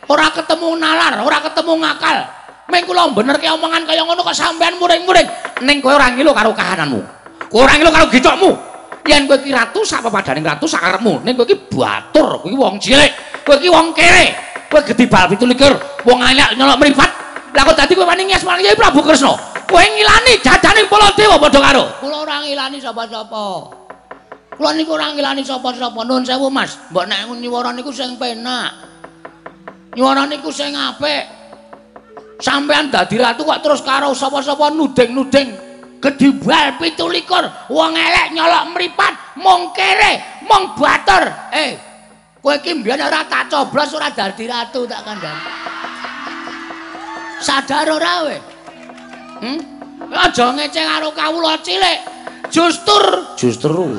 Ora ketemu nalar, ora ketemu ngakal. Meng kula benerke omongan kaya ngono kok sampean muring-muring. Ning kowe ora ngilu karo kahananmu. Kowe ora ngilu karo githokmu. Yen kowe iki ratu sak pepadaning ratu sakarepmu. Ning kowe iki batur, kowe iki wong cilik, kowe iki wong kere. Kowe gedhi bal 27, wong elek nyolok mripat. Lah kok dadi kowe wani ngias marang Kyai Prabu Kresna. Kowe ngilani dadaning Baladewa padha karo. Kula ora ngilani sapa-sapa. Kula niku ora ngilani sapa-sapa. Nuwun sewu Mas, mbok nek nyuwara niku sing penak. Nyuwara niku sing apik. Sampean dadi ratu kok terus karo sapa-sapa nuding-nuding gedhi bal 27, wong elek nyolok mripat, mung kere, mung batur. Kowe iki mbiyen ora tak coblos ora dadi ratu tak kandhani. Sadar ora kowe? Aja ngece karo kawula cilik. Justru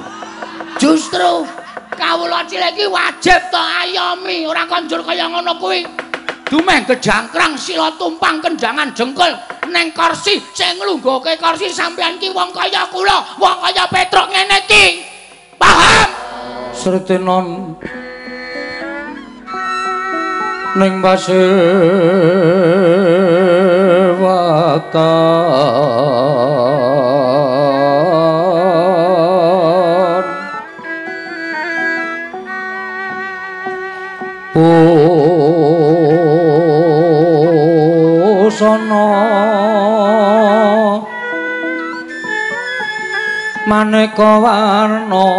kawula cilik iki wajib to ayomi, ora konjur kaya ngono kuwi. Dumeh gejangkrang sila tumpang kendangan jengkol neng kursi sing nglungguhke kursi sampean ki wong kaya kula, wong kaya Petruk ngene iki. Paham? Sritenon ning pasewakan busana maneka warna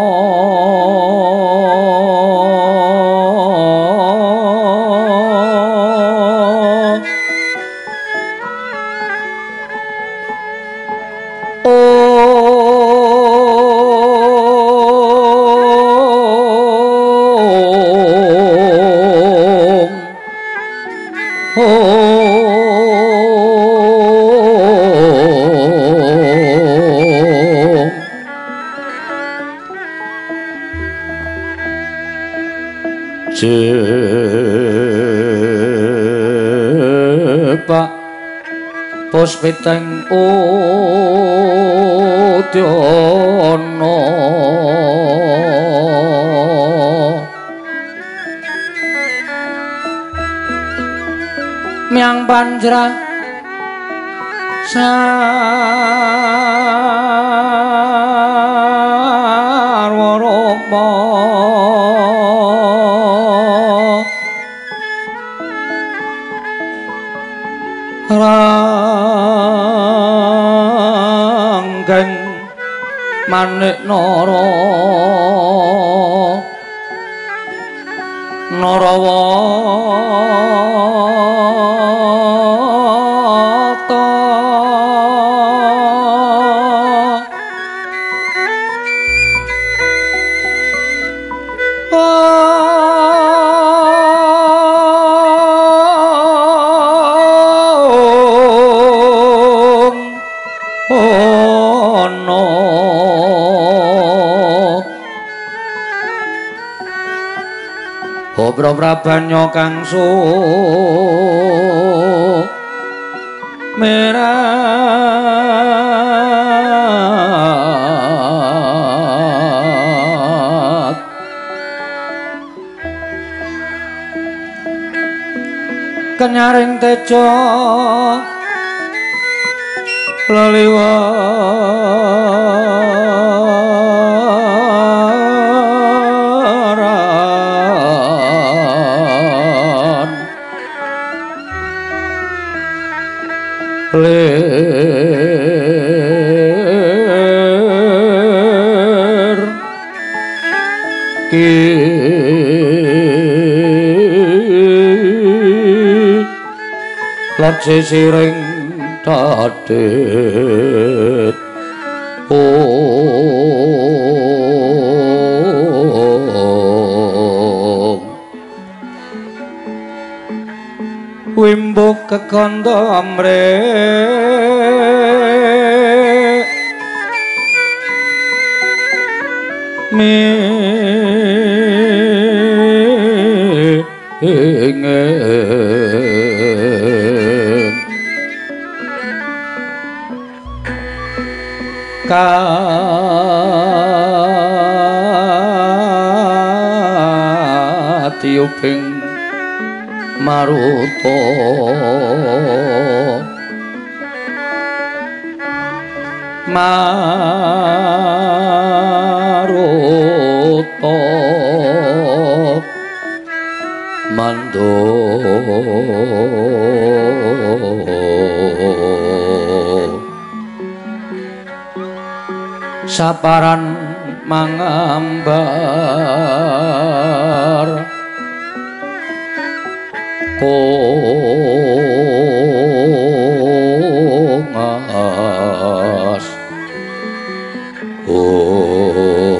Jepak puspiteng udyana miang panjra sarwa rama ranggeng manik nara narawata Obro prabanya kang sumerat kenyaring tejo leliwaran lir ki lan sisiring dadit om wimbuk kekandha amre mingen katiuping Maruta Maruta Mando saparan mangambar kongas ong ong.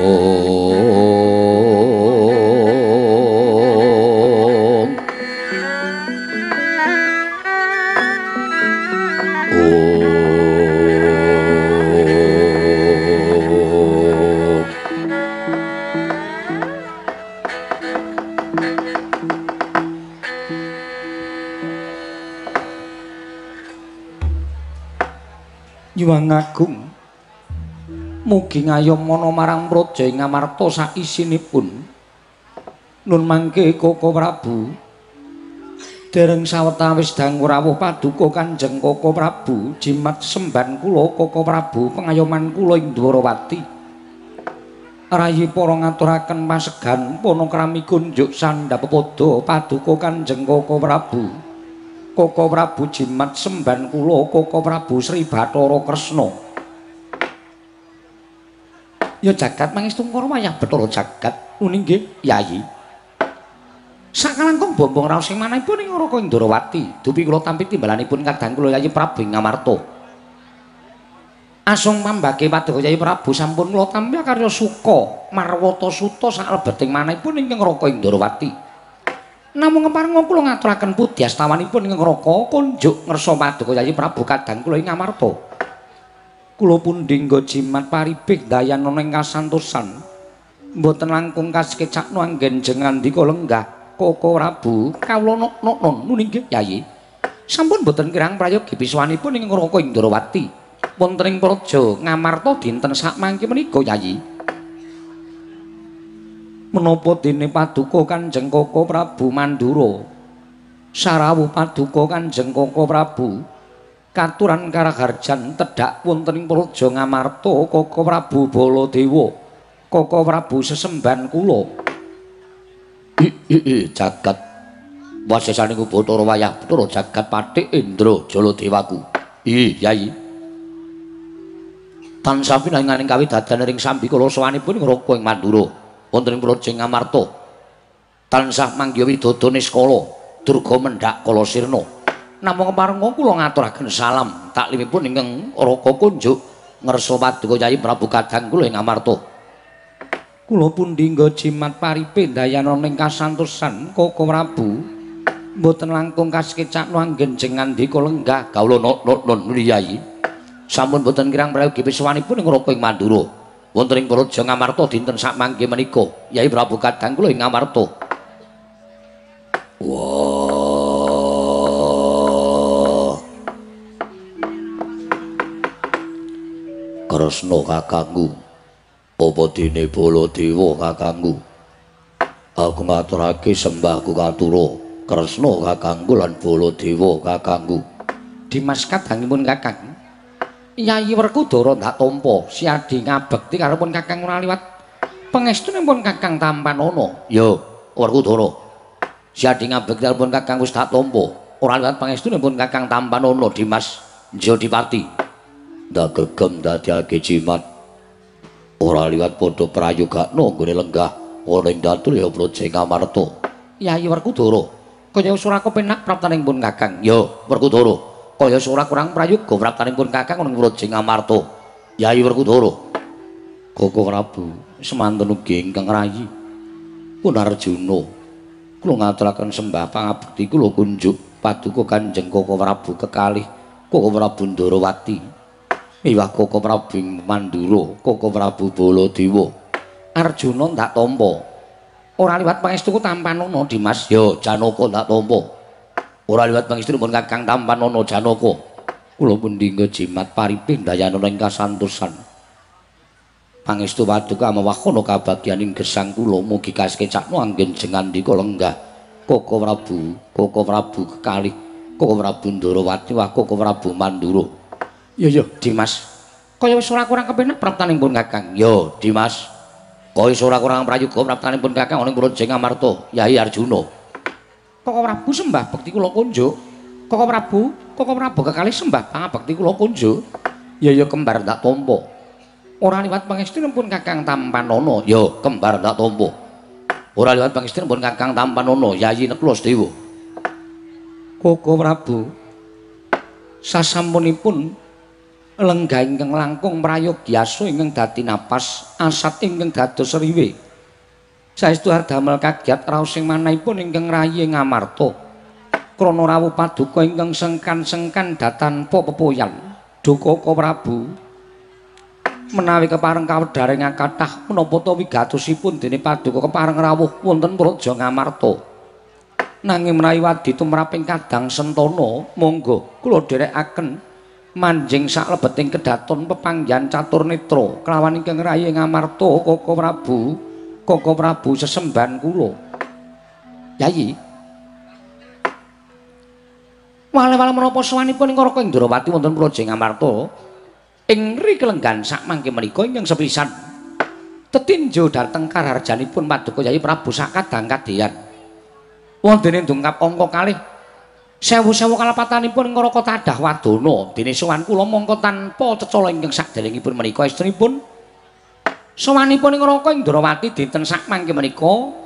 Nyuwun agung mugi ngayomana marang praja ing Ngamarta saisinipun. Nun mangke Koko Prabu dereng sawetawis dangu rawuh paduka Kanjeng Koko Prabu jimat semban kula Koko Prabu pengayoman kula ing Dwarawati. Rayi para ngaturaken pasegan panakrami kunjuk sandhap pepada paduka Kanjeng Koko Prabu. Koko Prabu jimat semban kula Koko Prabu Sri Bathara Kresna. Ya jagat mangestu karo wayah Bathara jagat nuni nggih Yayi. Sakalangkung bombong raos ing manahipun ing Raka Indrawati dupi kula tampi timbalanipun kadang kula Yayi Prabu ing Ngamarta. Asung pambake paduka Yayi Prabu sampun kula tampi karya suka marwata suta saklebeting manahipun ing Raka Indrawati. Namung keparenga kula ngaturaken pudyastawanipun ing Raka kunjuk ngersa paduka Yayi Prabu kadang kula ing Ngamarta. Kula pundhingga jimat paribih dayanana ing kasantosan. Mboten langkung kasekecakno anggen jengandika lenggah Koko Prabu kawula nok-noknon nuni nggih Yayi. Sampun mboten kirang prayogi piswanipun ing Raka Indrawati wonten ing praja Ngamarta dinten sakmangke menika Yayi. Menapa dene paduka Kanjeng Koko Prabu Mandura sarawuh paduka Kanjeng Koko Prabu katuran karaharjan tedhak wonten ing praja Ngamarta Koko Prabu Baladewa Koko Prabu sesemban kula. Jagat wasesaning Bathara wayah Bathara jagat pathik Indra Jaladewaku. Yayi. Tansah pinanganing kawidadan ring sambikala sawanipun Raka ing Mandura wonten ing praja Ngamarta. Tansah manggiha widodo niskala durga mendhak kala sirna. Namung keparenga kula ngaturaken salam taklimipun ingkang Raka kunjuk ngersa paduka Yayi Prabu kadang kula ing Ngamarta. Kula pundhingga jimat paripe dayanana ing kasantosan Koko Prabu mboten langkung kasekecakno anggen jengandika lenggah kawula nok-nok Yayi. Sampun boten kirang prayogi piswanipun ing Raka ing Mandura wonten ing praja Ngamarta dinten sakmangke menika Yayi Prabu kadang kula ing Ngamarta. Wah. Kresna kakangku, apa dene Baladewa kakangku? Aku ngaturake sembahku katura Kresna kakangku lan Baladewa kakangku. Dimas kadangipun kakang Yayi Werkudara ndak tampa siadi ngabekti karo pun kakang ora liwat pangestunipun kakang tampanana. Ya Werkudara siadi ngabekti karo pun kakang wis tak tampa ora liwat pangestunipun kakang tampanana. Dimas Jodipati ndak gegem dadiake jimat ora liwat padha prayogakno nggone lenggah ana ing datul ya praja Ngamarta. Yayi Werkudara kaya ora kepenak praptaning pun kakang. Ya Werkudara kaya ora kurang prayoga praptaning pun kakang ana ing praja Ngamarta. Yayi Werkudara Koko Prabu semanten ugi ingkang rayi pun Arjuna kula ngaturaken sembah pangabekti kula kunjuk paduka Kanjeng Koko Prabu kekalih Koko Prabu Ndorowati miwah Koko Prabu Mandura Koko Prabu Baladewa. Arjuna ndak tampa ora liwat pangestuku tampanana Dimas. Ya Janaka ndak tampa ora liwat pangestunipun kakang tampanana Janaka. Kula pundhingga jimat paripih dayanana ing kasantosan pangestu paduka mawahana kabagyaning gesang kula mugi kasekecakno anggen jengandika lenggah. Koko Prabu, Koko Prabu kekalih, Koko Prabu Ndorowati, wah Koko Prabu Mandura. Yo yo Dimas, kaya wis ora kurang kepenak praptanipun Kakang. Yo Dimas, kaya wis ora kurang prayoga praptanipun Kakang ana ing Praja Ngamarta, Yai Arjuna. Koko Prabu sembah bekti kula kunjuk. Koko Prabu, Koko Prabu kekalih sembah pangabekti kula kunjuk. Ya ya kembar tak tampa. Ora liwat pangestunipun Kakang Tampanana. Ya kembar tak tampa. Ora liwat pangestunipun Kakang Tampanana, Yayi Nekla Sedewa. Koko Prabu, sasampunipun lenggah ingkang langkung prayogi aso ingkang dadi napas, asat ingkang dados riwe. Saestu ardamel kagiat raos ing manahipun ingkang rayi Ngamarta. Krana rawuh paduka ingkang sengkan-sengkan datanpa pepoyan. Duh Koko Prabu, menawi kepareng kawedharing kathah menapa ta wigatosipun dene paduka kepareng rawuh wonten Praja Ngamarta. Nanging menawi wadi tumraping kadang sentana, monggo kula dherekaken manjing saklebeting kedaton pepanggihan catur netra kelawan ingkang rayi Ngamarta. Koko Prabu, Koko Prabu sesembahan kula. Yayi, wale-wale menapa sowanipun ing Raka Indrawati wonten Praja Ngamarta ing ri kelenggan sakmangke menika ingkang sepisan tetinjo dhateng karaharjanipun paduka Yayi Prabu sakadang kadeyan. Wontene dongkap angka kalih sewu-sewu kalepatanipun ing Raka tadah wadana. Dene sowan kula mongko tanpa cecala ingkang saderengipun menika estrinipun sowanipun ing Raka Indrawati dinten sakmangke menika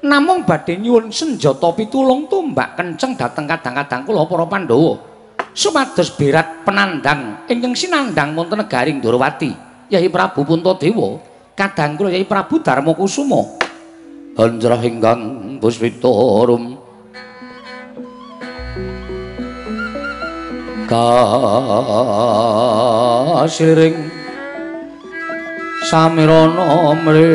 namung badhe nyuwun senjata pitulung tumbak kenceng dhateng kadang-kadang kula para Pandhawa supados berat penandang ingkang sinandang wonten negari Ndrawati Yayi Prabu Puntadewa, kadang kula Yayi Prabu Darmakusuma. Anjrah ingkang puspita rum kasiring samirana mre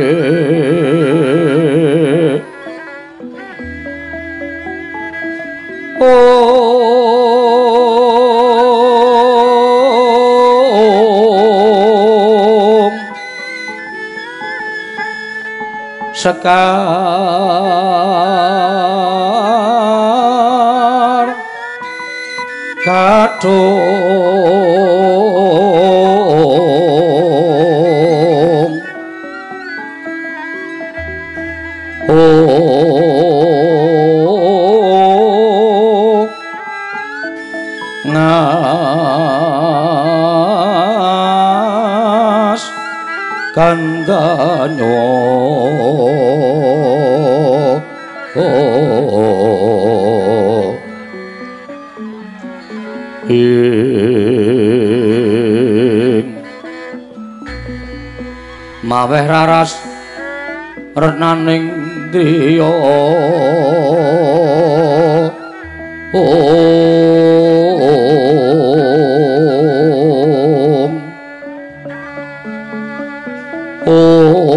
om sekar kadung ngas kandanyo ing maweh raras renaning driya om om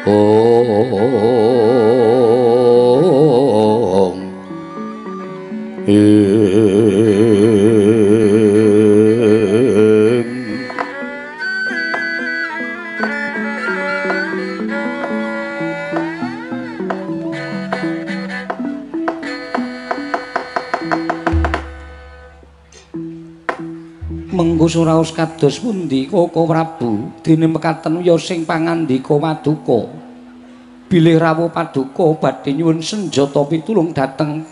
om ing. Mengko suraos kados pundi Koko Prabu dene mekaten ya sing pangandika paduka bilih rawuh paduka badhe nyuwun senjata pitulung dhateng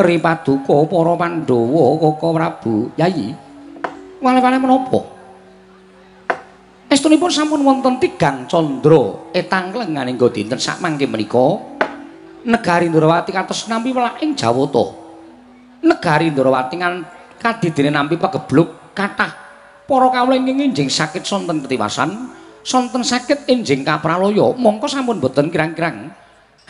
ri paduka para Pandhawa. Koko Prabu, Yayi, wale-wale menapa estunipun sampun wonten tigang candra etang klenganing dinten sakmangke menika negari Ndrawati kados nampi welaking Jawata. Negari Ndrawati kadidene nampi pegebluk kathah para kawula ingkang enjing sakit sonten ketiwasan, sonten sakit enjing kapralaya. Mongko sampun boten kirang-kirang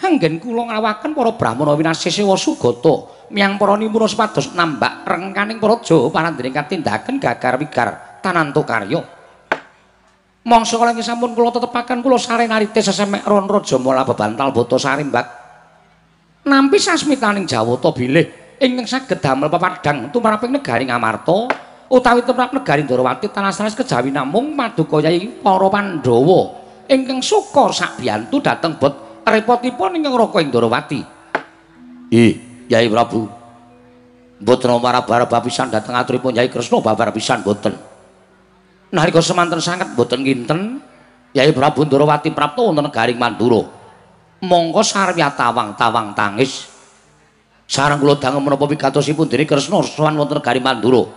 anggen kula nglawaken para brahmana winasih sewa sugata miyang para nimuna supados nambak rengkaning praja parandene katindaken gagar wigar tananto karya. Mangsa kala ingkang sampun kula tetepaken kula sare narite sesemek ron raja mala bebantal bata sarimbak nampi sasmitaning Jawata bilih ingkang saged damel pepadhang tumraping negari Ngamarta utawi tumrap negari Ndrawati tanah sanes kejawi namung paduka Yayi para Pandhawa. ingkang suka sabiyantu dhateng bot repotipun ingkang Raka Indrawati. Ih, Yai Prabu. Mboten marabara pisan dhateng aturipun Yai Kresna babar pisan mboten. Nalika semanten sanget mboten kinten Yai Prabu Ndrawati prapta wonten negaring Mandura. Mongko sarwya tawang-tawang tangis. Sareng kula dangu menapa wigatosipun dene Kresna sowan wonten negari Mandura.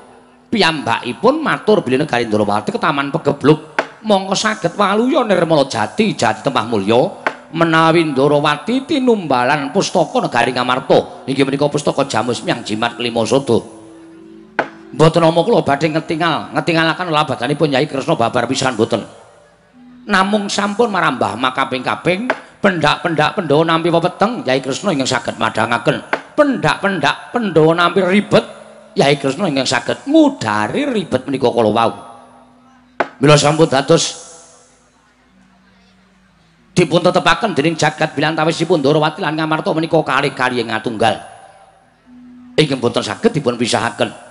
Piyambakipun matur bilih negari Ndrawati ketaman pegebluk. Mongko saged waluya nirmala jati jati temah mulya menawi Ndrawati tinumbalan pustaka negari Ngamarta. Inggih menika pustaka Jamus Miang Jimat Kelima Sada. Mboten nama kula badhe ngetingalaken labadanipun Yai Kresna babar pisan mboten. Namung sampun marambah makaping-kaping pendak-pendak Pandhawa nampi pepeteng Yai Kresna ingkang saged madhangaken. Pendak-pendak Pandhawa nampi ribet Yai Kresna ingkang saged ngudari ribet menika kala wau. Mila sampun dados dipun tetepaken dening jagat bilantawisipun Ndrawati lan Ngamarta menika kalih-kalih ngatunggal. Ingkang boten saged dipun pisahaken.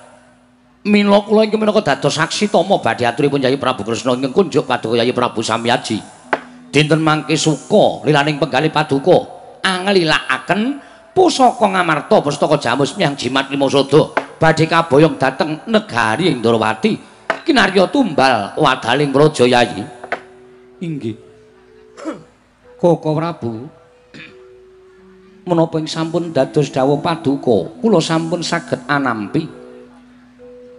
Mila kula ingkang minangka dados saksi tama badhe aturipun Yai Prabu Kresna ingkang kunjuk paduka Yai Prabu Samyaji. Dinten mangke suka lilaning penggalih paduka anglilakaken pusaka Ngamarta pustaka Jamus Miang Jimat Lima Sada badhe kaboyong dhateng negari Ndrawati kinarya tumbal wadaling praja Yai. Inggih. Koko Prabu, menapa ing sampun dados dawuh paduka kula sampun saged anampi.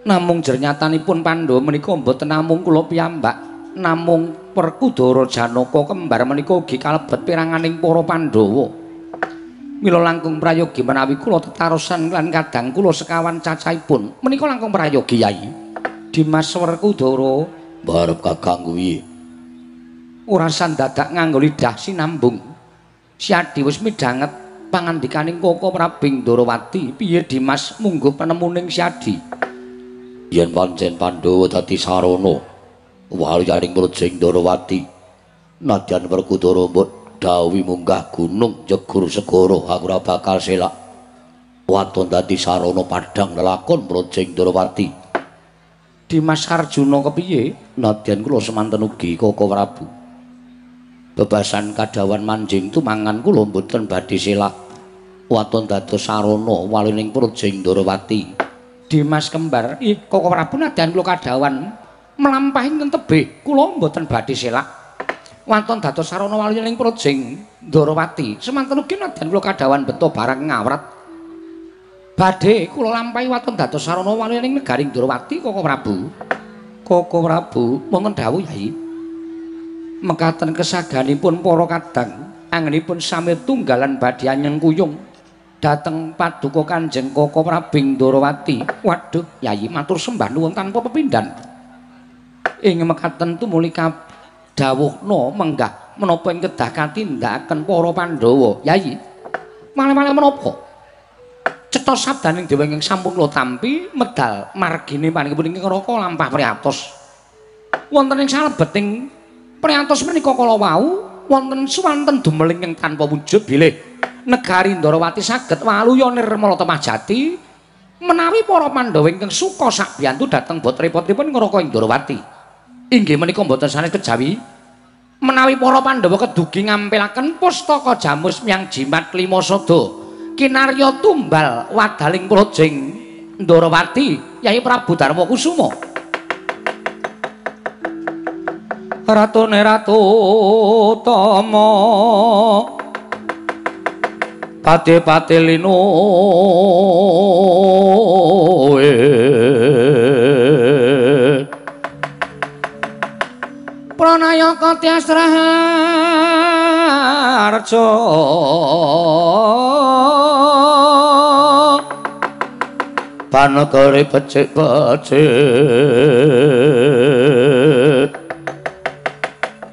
Namung jernyatanipun Pandhawa menika mboten namung kula piyambak, namung Werkudara Janaka kembar menika ugi kalebet peranganing para Pandhawa. Mila langkung prayogi menawi kula tetarosan lan kadang kula sekawan cacahipun menika langkung prayogi Yai. Dimas Werkudara mbarep kakangku piye? Ora sandadak nganggo lidah sinambung. Siadi wis midhanget pangandikaning Koko Prabu Ndrawati, piye Dimas mungguh penemuning Siadi? Yen pancen Pandhawa dadi sarana waluyaning praja Ndrawati, nadyan Werkudara mbok dawuhi munggah gunung njegur segara aku ora bakal selak. Waton dadi sarana padhang lelakon praja Ndrawati. Dimas Arjuna kepiye? Nadyan kula semanten ugi Koko Prabu. Bebasan kadhawan manjing tumangan kula mboten badhe selak. Waton dados sarana waluning praja Ndrawati. Dimas kembar, ih Koko Prabu nadyan kula kadhawan mlampahi ing tebih kula mboten badhe selak. Waton dados sarana waluning praja Ndrawati. Semanten ugi nadyan kula kadhawan beto barang ngawrat. Badhe kula lampahi waton dados sarana waluning negari Ndrawati Koko Prabu. Koko Prabu wonten dawuh Yai. Mekaten kesaganipun para kadang anggenipun sami tunggalan badhe anyengkuyung dhateng paduka Kanjeng Koko Prabu Ndrawati. Waduh Yai matur sembah nuwun tanpa pepindhan. Ing mekaten tumuli kadhawuhna menggah menapa ing kedah katindakaken para Pandhawa. Yai malih-malih menapa? Cetha sabdaning dewa ingkang sampun kula tampi medal margine panjenenganipun ingkang Raka lampah priyatos. Wonten ing salebeting priyatos menika kala wau wonten suwanten dumeling ingkang tanpa wujud bilih negari Ndrawati saged waluya nirmala temah jati menawi para Pandhawa ingkang suka sabiyantu dhateng bot repotipun Raka Indrawati. Inggih menika mboten sanes kejawi menawi para Pandhawa kedugi ngampilaken pustaka Jamus Miang Jimat Lima Sada kinarya tumbal wadaling praja Ndrawati Yai Prabu Darma Kusuma. Ratune Ratu Tama pati-pati linu Pranayaka Tyas Raharja panegari becik-becik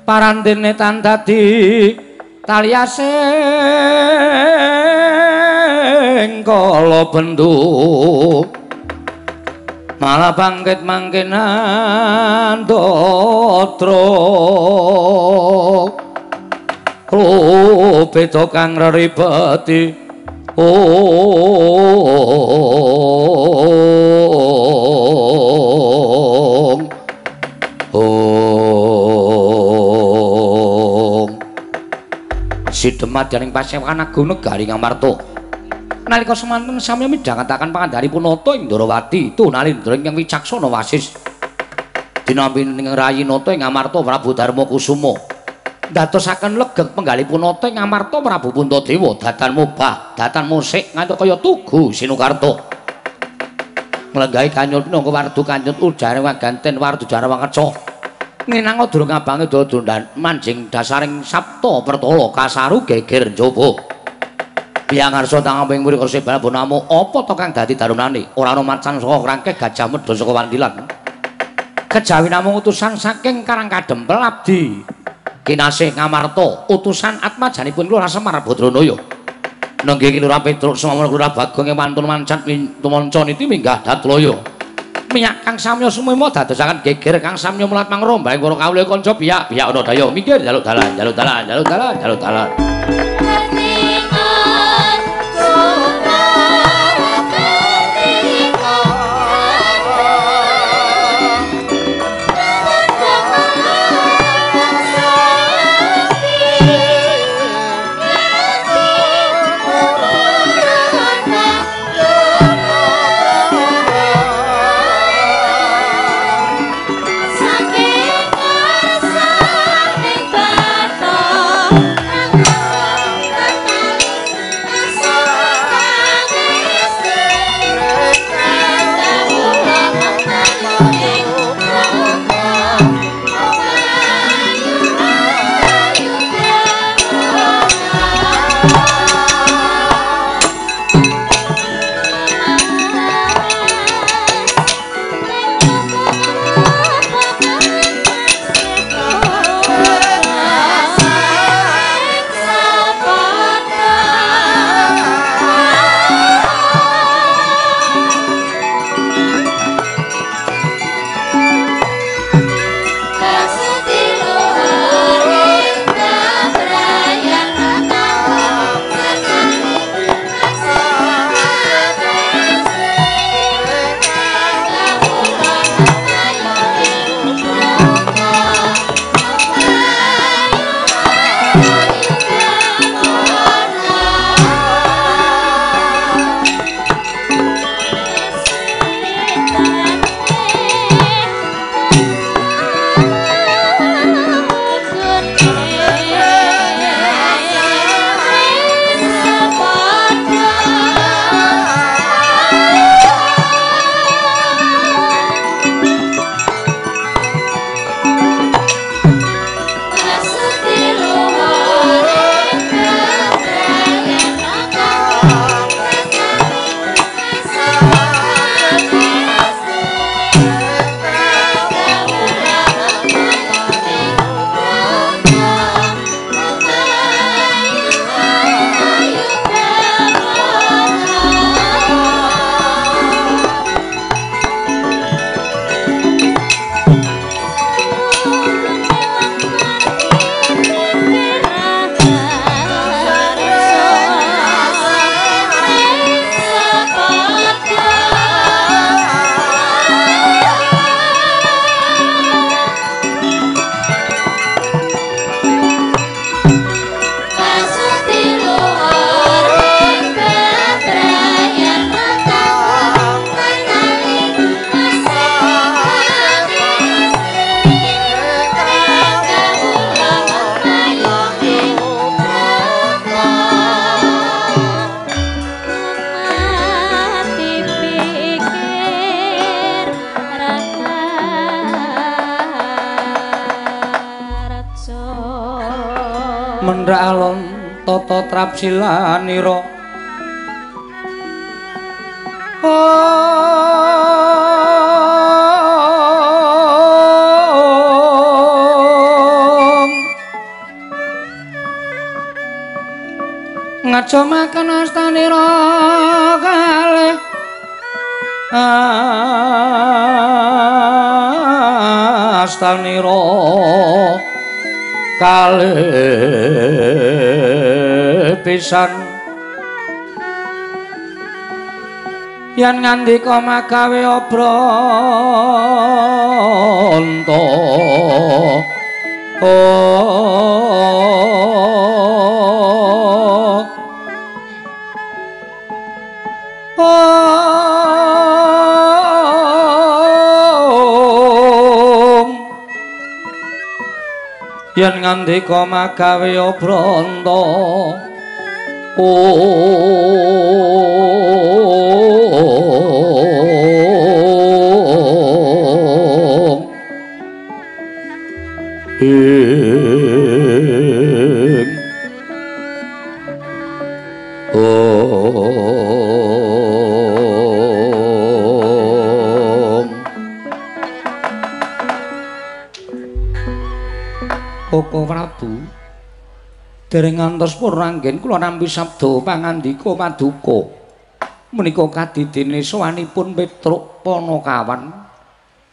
parandene tan dadi taliasing kala bendu malah bangkit mangkenan datra rupita kang reribeti ong ong. Sidhem madyaning pasewakan agung negari Ngamarta. Nalika semanten sami midhangetaken pangandanipun Nata ing Ndrawati, Tunalindra ingkang wicaksana wasis. Dinampi ing rayi Nata ing Ngamarta Prabu Darma Kusuma. Ndadosaken legeg penggalipun Nata ing Ngamarta Prabu Puntadewa datan mobah, datan musik ngantuk kaya tugu Sinukarta. Nglenggahi kanyut pinangka wardu kanyut ujare waganten wardu jara wangeca. Nginang durung abange dodondan manjing dasaring sabta pertala kasaru geger njaba. Piyangarsa tangamping muri kersa bonamu apa to kang dadi darunane? Ora ana macan saka krangkeh Gajah Mada saka Wandilan. Kejawi namung utusan saking Karang Kadempel abdi kinasih Ngamarta, utusan atmajanipun Lurah Semar Badranaya. Nenggih Lurah Petruk Semana Lurah Bagong wantun mancat tumanca niti minggah datlaya. Minyak kang samya sumima dadosaken geger kang samya mulat mangrombaing para kawula kanca biyak-biyak ana daya minggir jaluk dalan jaluk dalan jaluk dalan jaluk dalan. Mendhak alon tata trapsilanira om ngajomaken astanira kalih astanira kalih pisan yen ngandika magawe obranta om. Om yen ngandika magawe branta. Om ing Om. Koko Prabu, dereng ngantos purna anggen kula nampi sabda pangandika paduka. Menika kadidene sowanipun Petruk Panakawan.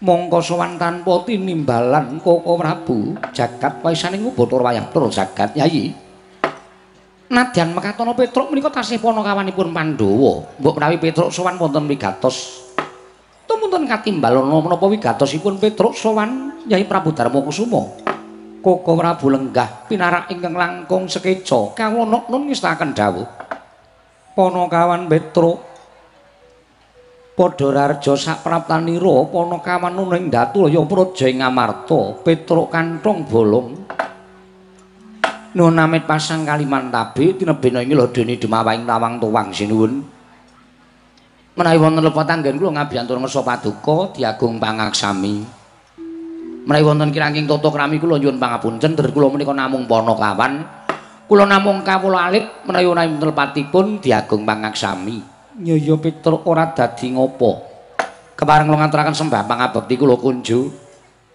Mongko sowan tanpa tinimbalan Koko Prabu, jagat waisaning Bathara wayah tur jagat Yayi. Nadyan mekatono Petruk menika tasih panakawanipun Pandhawa. Mbok menawi Petruk sowan wonten wigatos. Tumunten katimbalana menapa wigatosipun Petruk sowan Yai Prabu Darma Kusuma. Koko Prabu lenggah pinarak ingkang langkung sekeca kawula nun ngestaken dawuh. Panakawan Petruk padha rarja sapraptanira panakawan nun ing Datulaya praja ing Amarta. Petruk kanthong bolong nun amit pasang Kalimantabe tinebena ing lodene dumawahing tawang tuwang sinuwun. Menawi wonten lepat anggen kula ngabiyantur ngersa paduka diagung pangaksami. Menawi wonten kirangking tata krami kula nyuwun pangapunten, der kula menika namung panakawan. Kula namung kawula alit menawi wonten lepatipun diagung pangaksami. Nyaya Petruk ora dadi ngopo. Kepareng kula ngaturaken sembah pangabekti kula kunjuk.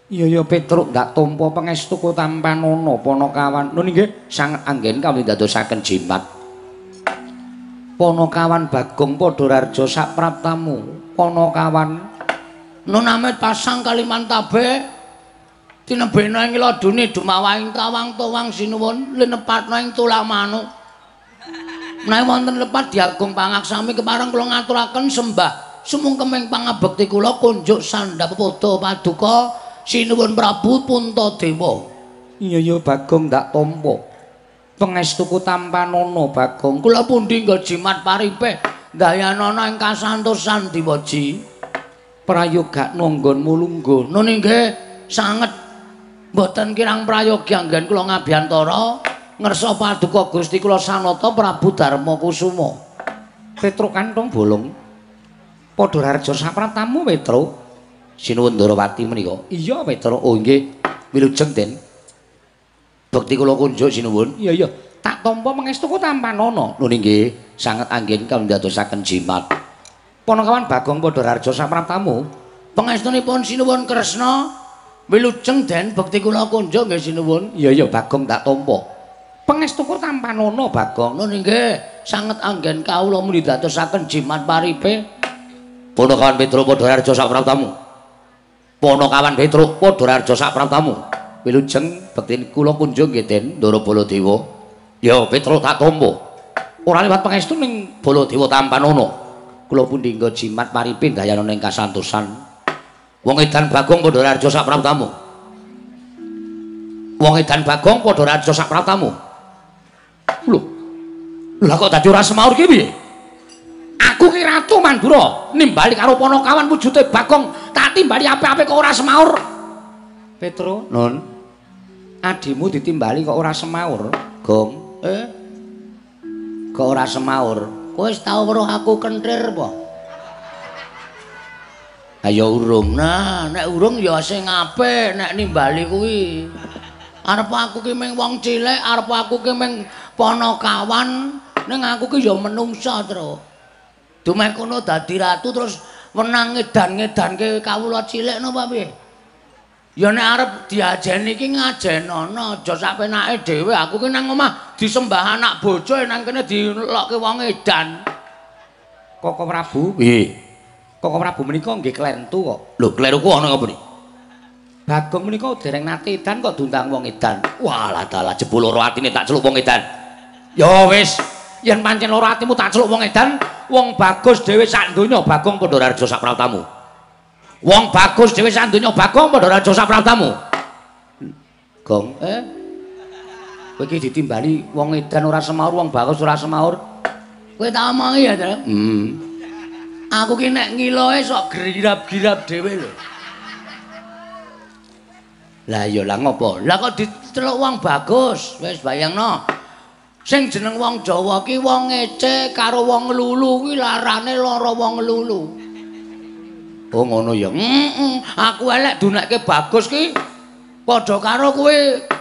Nyaya Petruk ndak tampa pangestu tampanana panakawan. Nun inggih sanget anggen kawula ndadosaken jimat. Panakawan Bagong padha rarja sapraptamu. Panakawan nun amit pasang Kalimantabe tinebena ing ladune dumawahing tawang tuwang sinuwun linepatna ing tulang manuk. Menawi wonten lepat diagung pangaksami kepareng kula ngaturaken sembah sumungkeming pangabekti kula kunjuk sandhap pada paduka sinuwun Prabu Puntadewa. Iya ya Bagong ndak tampa pangestuku tampanana Bagong. Kula pundi nggo jimat paripe ndayanana ing kasantosan diwaji prayoga nanggonmu lungguh. Nun inggih sanget mboten kirang prayogi anggen kula ngabiyantara ngersa paduka Gusti kula Sanata Prabu Darma Kusuma. Petruk kanthong bolong padha rarja sapraptamu Petruk. Sinuwun Ndarawati menika. Iya Petruk. Oh nggih wilujeng Den. Bekti kula kunjuk sinuwun. Iya iya tak tampa pangestuku tampanana. Nun inggih sanget anggen kawula ndadosaken jimat. Panakawan Bagong padha rarja sapraptamu. Pangestunipun sinuwun Kresna wilujeng Den bekti kula kunjuk nggih sinuwun. Iya iya Bagong tak tampa pangestuku tampanana Bagong. Nun inggih sanget anggen kawula muni dadosaken jimat paripe. Panakawan Petruk padha rarja sapraptamu. Panakawan Petruk padha rarja sapraptamu. Wilujeng bekti kula kunjuk nggih Den Ndara Baladewa. Ya Petruk tak tampa. Ora liwat pangestu ning Baladewa tampanana. Kula pundi nggo jimat paripe ndayanana ing kasantosan. Wong edan Bagong padha rarja sapraptamu. Wong edan Bagong padha rarja sapraptamu. Lho. Lah kok dadi ora semaur ki piye? Aku ki Ratu Mandura nimbali karo panakawan wujude Bagong, tak timbali apik-apik kok ora semaur. Petro, nun. Adimu ditimbali kok ora semaur, Gong. Kok ora semaur? Kowe wis tau weruh aku kenthir apa? Ayo urung. Nah, nek urung ya sing apik nek nimbali kuwi. Arep aku ki mung wong cilik, arep aku ki mung panakawan, ning aku ki ya menungsa, Tru. Dumeh kono dadi ratu terus wenang ngedan-ngedanke kawula cilik napa piye? Ya nek arep diajeni iki ngajenono, aja sak penake dhewe. Aku ki nang omah disembah anak bojo nang kene dilokke wong edan. Koko Prabu, piye? Koko Prabu menika nggih klentu kok. Lho, kleruku ana apa ni? Bagong menika dereng nate edan kok diundang wong edan. Walah dalah jebul loro atine tak celuk wong edan. Ya wis, yen pancen loro atimu tak celuk wong edan, wong bagus dhewe sak donya Bagong padha rarja sapraptamu. Wong bagus dhewe sak donya Bagong padha rarja sapraptamu. Gong, kowe iki ditimbali wong edan ora semaur, wong bagus ora semaur. Kowe tak omongi ya, Tru? Aku ki nek ngiloe sok girap-girap dhewe lho. Lah iya lah ngopo? Lah kok diceluk wong bagus, wis bayangno. Sing jeneng wong Jawa ki wong ngece karo wong nglulu kuwi larane lara wong nglulu. Oh ngono ya. Heeh, aku elek dunekke bagus ki padha karo kowe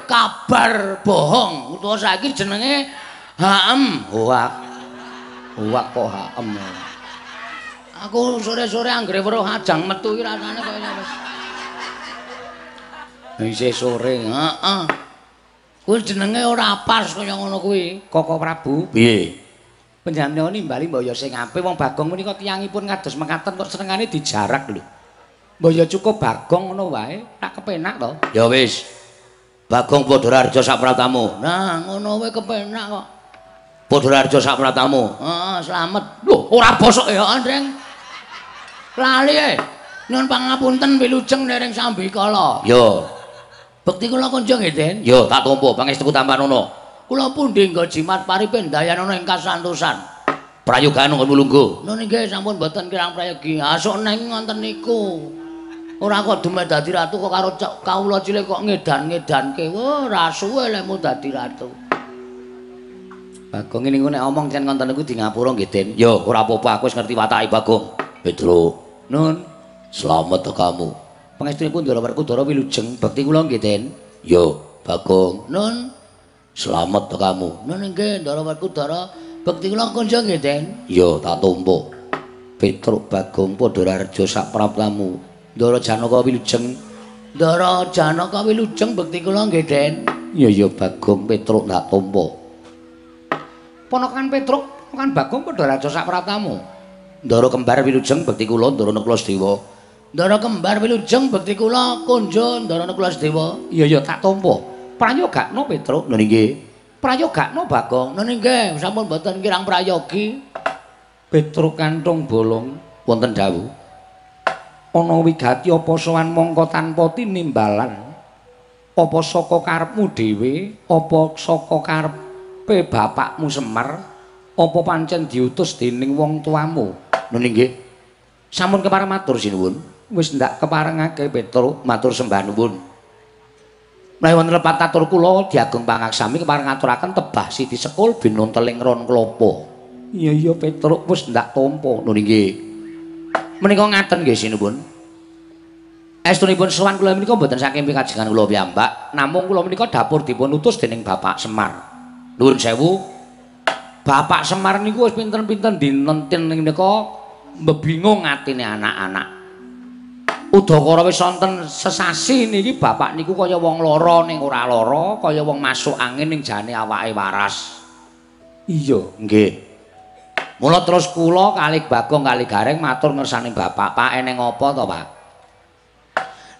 kabar bohong utawa saiki jenenge HM. Hoak. Hoak kok HM. Aku sore-sore anggere weruh ajang metu iki rasane kaya wis. Isih sore, heeh. Kuwi jenenge ora pas kaya ngono kuwi. Koko Prabu, piye? Panjenengan nimbali mbok ya sing apik wong Bagong menika tiyangipun kados mekaten kok senengane dijarak lho. Mbok ya cukup Bagong ngono wae, tak kepenak to. Ya wis. Bagong Padhararja sak pratamu. Nah, ngono wae kepenak kok. Padhararja sak pratamu. Heeh, slamet. Lho, ora bosok ya, Andreng. Lali e. Nyuwun pangapunten wilujeng dereng sambikala. Yo. Bekti kula kunjung nggih, Den. Yo, tak tampa pangestu tampanana. Kula pundi nggo jimat paripendayanana ing kasantosan. Prayogan ngono lungguh. Nun nggih sampun mboten kirang prayogi. Asuk neng ngonten niku. Ora kok dumeh dadi ratu kok karo kawula cilik kok ngedan-ngedanke. Wah, ora suwe lemu dadi ratu. Bagong niku nek omong cen ngonten niku di ngapura nggih, Den. Yo, ora apa-apa, aku wis ngerti watake Bagong. Petro. Nun, slamet kamu. Pangestunipun Ndara Werkudara wilujeng bekti kula nggih, Den. Yo, Bagong. Nun, slamet kamu. Nun nggih Ndara Werkudara bekti kula kunjung nggih, Den. Yo, tak tampa. Petruk Bagong Padhararja sak praptamu. Ndara Janaka wilujeng. Ndara Janaka wilujeng bekti kula nggih, Den. Ya ya Bagong Petruk tak tampa. Ponakan Petruk, ponakan Bagong Padhararja sak praptamu. Ndara kembar wilujeng bekti kula Ndara Nakula Sedewa. Ndara kembar wilujeng bekti kula kunjung Ndara Nakula Sedewa. Iya ya tak tampa. Prayogakno Petruk. Nun nggih. Prayogakno Bagong. Nun nggih, sampun mboten kirang prayogi. Petruk kantung bolong wonten dawuh. Ana wigati apa sowan mongko tanpa tinimbalan? Apa saka karepmu dhewe? Apa saka karepe bapakmu Semar? Apa pancen diutus dening wong tuamu? Nun nggih. Sampun kepareng matur sinuwun. Wis ndak keparengake Petruk, matur sembah nuwun. Menawi wonten lepat atur kula diageng pangaksami kepareng ngaturaken tebah siti sekul binunteling ron klapa. Iya iya Petruk wis ndak tampa. Nun nggih. Menika ngaten nggih sinuwun. Estunipun sowan kula menika mboten saking pikajengan kula piyambak, namung kula menika dapur dipun utus dening Bapak Semar. Nuwun sewu. Bapak Semar niku wis pinten-pinten dinten menika mbebingung atine anak-anak. Udakara wis wonten sesasi niki bapak niku kaya wong lara ning ora lara, kaya wong masuk angin ning jane awake waras. Iya, nggih. Mula terus kula kalih Bagong kalih Gareng matur ngersane bapak, "Pak eneng apa to, Pak?"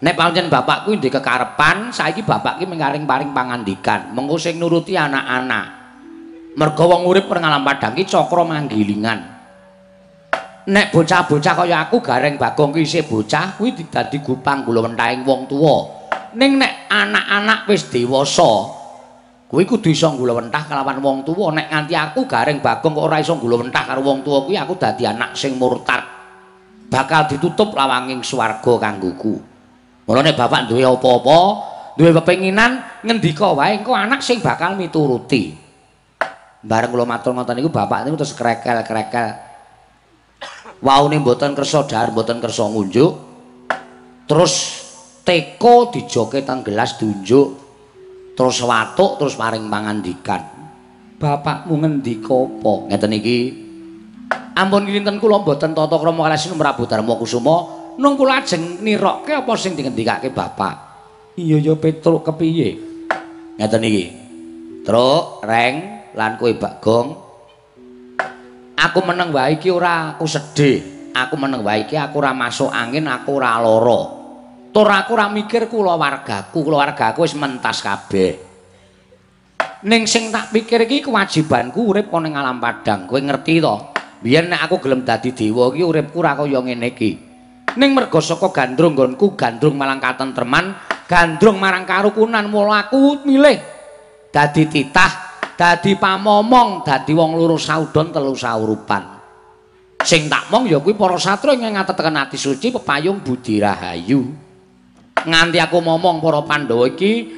Nek pancen bapak kuwi ndek kekarepan, saiki bapak ki mengkaring-paring pangandikan, mengko sing nuruti anak-anak. Merga wong urip ning alam padang ki cakra manggilingan. Nek bocah-bocah kaya aku Gareng Bagong ki isih bocah kuwi dadi gupang gulawentahing wong tuwa. Ning nek anak-anak wis dewasa kuwi kudu iso nggulawentah kelawan wong tuwa. Nek nganti aku Gareng Bagong kok ora iso nggulawentah karo wong tuwa kuwi aku dadi anak sing murtad. Bakal ditutup lawanging swarga kanggoku. Mula nek bapak duwe apa-apa, duwe pepenginan ngendika wae engko anak sing bakal mituruti. Bareng kula matur ngoten niku bapak niku terus krekel-krekel. Waune mboten kersa dhahar, mboten kersa ngunjuk. Terus teko dijoke teng gelas diunjuk. Terus watuk terus paring pangandikan. Bapakmu ngendika apa? Ngeten iki. Ampun kinten kula mboten tata krama kalih Sinun Prabu Darma Kusuma, nung kula ajeng nirokke apa sing dingendikake bapak. Iya ya Petruk kepiye? Ngeten iki. Truk, Reng, lan kowe Bagong. Aku meneng wae iki ora aku sedih. Aku meneng wae iki aku ora masuk angin, aku ora lara. Tur aku ora mikir kulawargaku, kulawargaku wis mentas kabeh. Ning sing tak pikir iki kewajibanku urip ana ning alam padang. Kowe ngerti to? Biyen nek aku gelem dadi dewa iki uripku ora kaya ngene iki. Ning merga saka gandrung nggonku, gandrung marang katentreman, gandrung marang karukunan, mula aku milih dadi titah, dadi pamomong, dadi wong loro saudon telu saurupan. Sing tak mong ya kuwi para satria ingkang ngateteken ati suci pepayung budi rahayu. Nganti aku momong para Pandhawa iki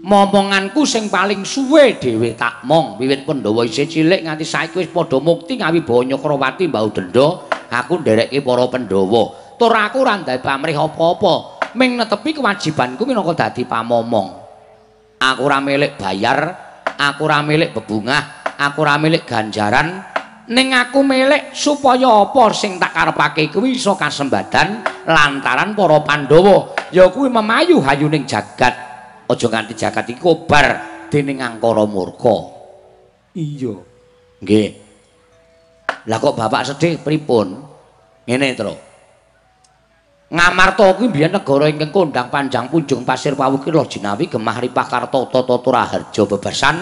momonganku sing paling suwe dhewe tak mong. Wiwit Pandhawa isih cilik nganti saiki wis padha mukti ngawibawa Nyakrawati mbau denda, aku nderekke para Pandhawa. Tur aku ora ndai pamrih apa-apa, ming netepi kewajibanku minangka dadi pamomong. Aku ora milik bayar, aku ora milik bebungah, aku ora milik ganjaran, ning aku milik supaya apa sing tak karepake kuwi iso kasembadan lantaran para Pandhawa ya kuwi memayu hayuning jagat. Aja nganti jagat iki kobar dening angkara murka. Iya. Nggih. Lah kok bapak sedih pripun? Ngene, Tru. Ngamarta kuwi mbiyen negara ingkang kondhang panjang punjung pasir pawukir loh jinawi gemah ripah karta tata raharja bebasan.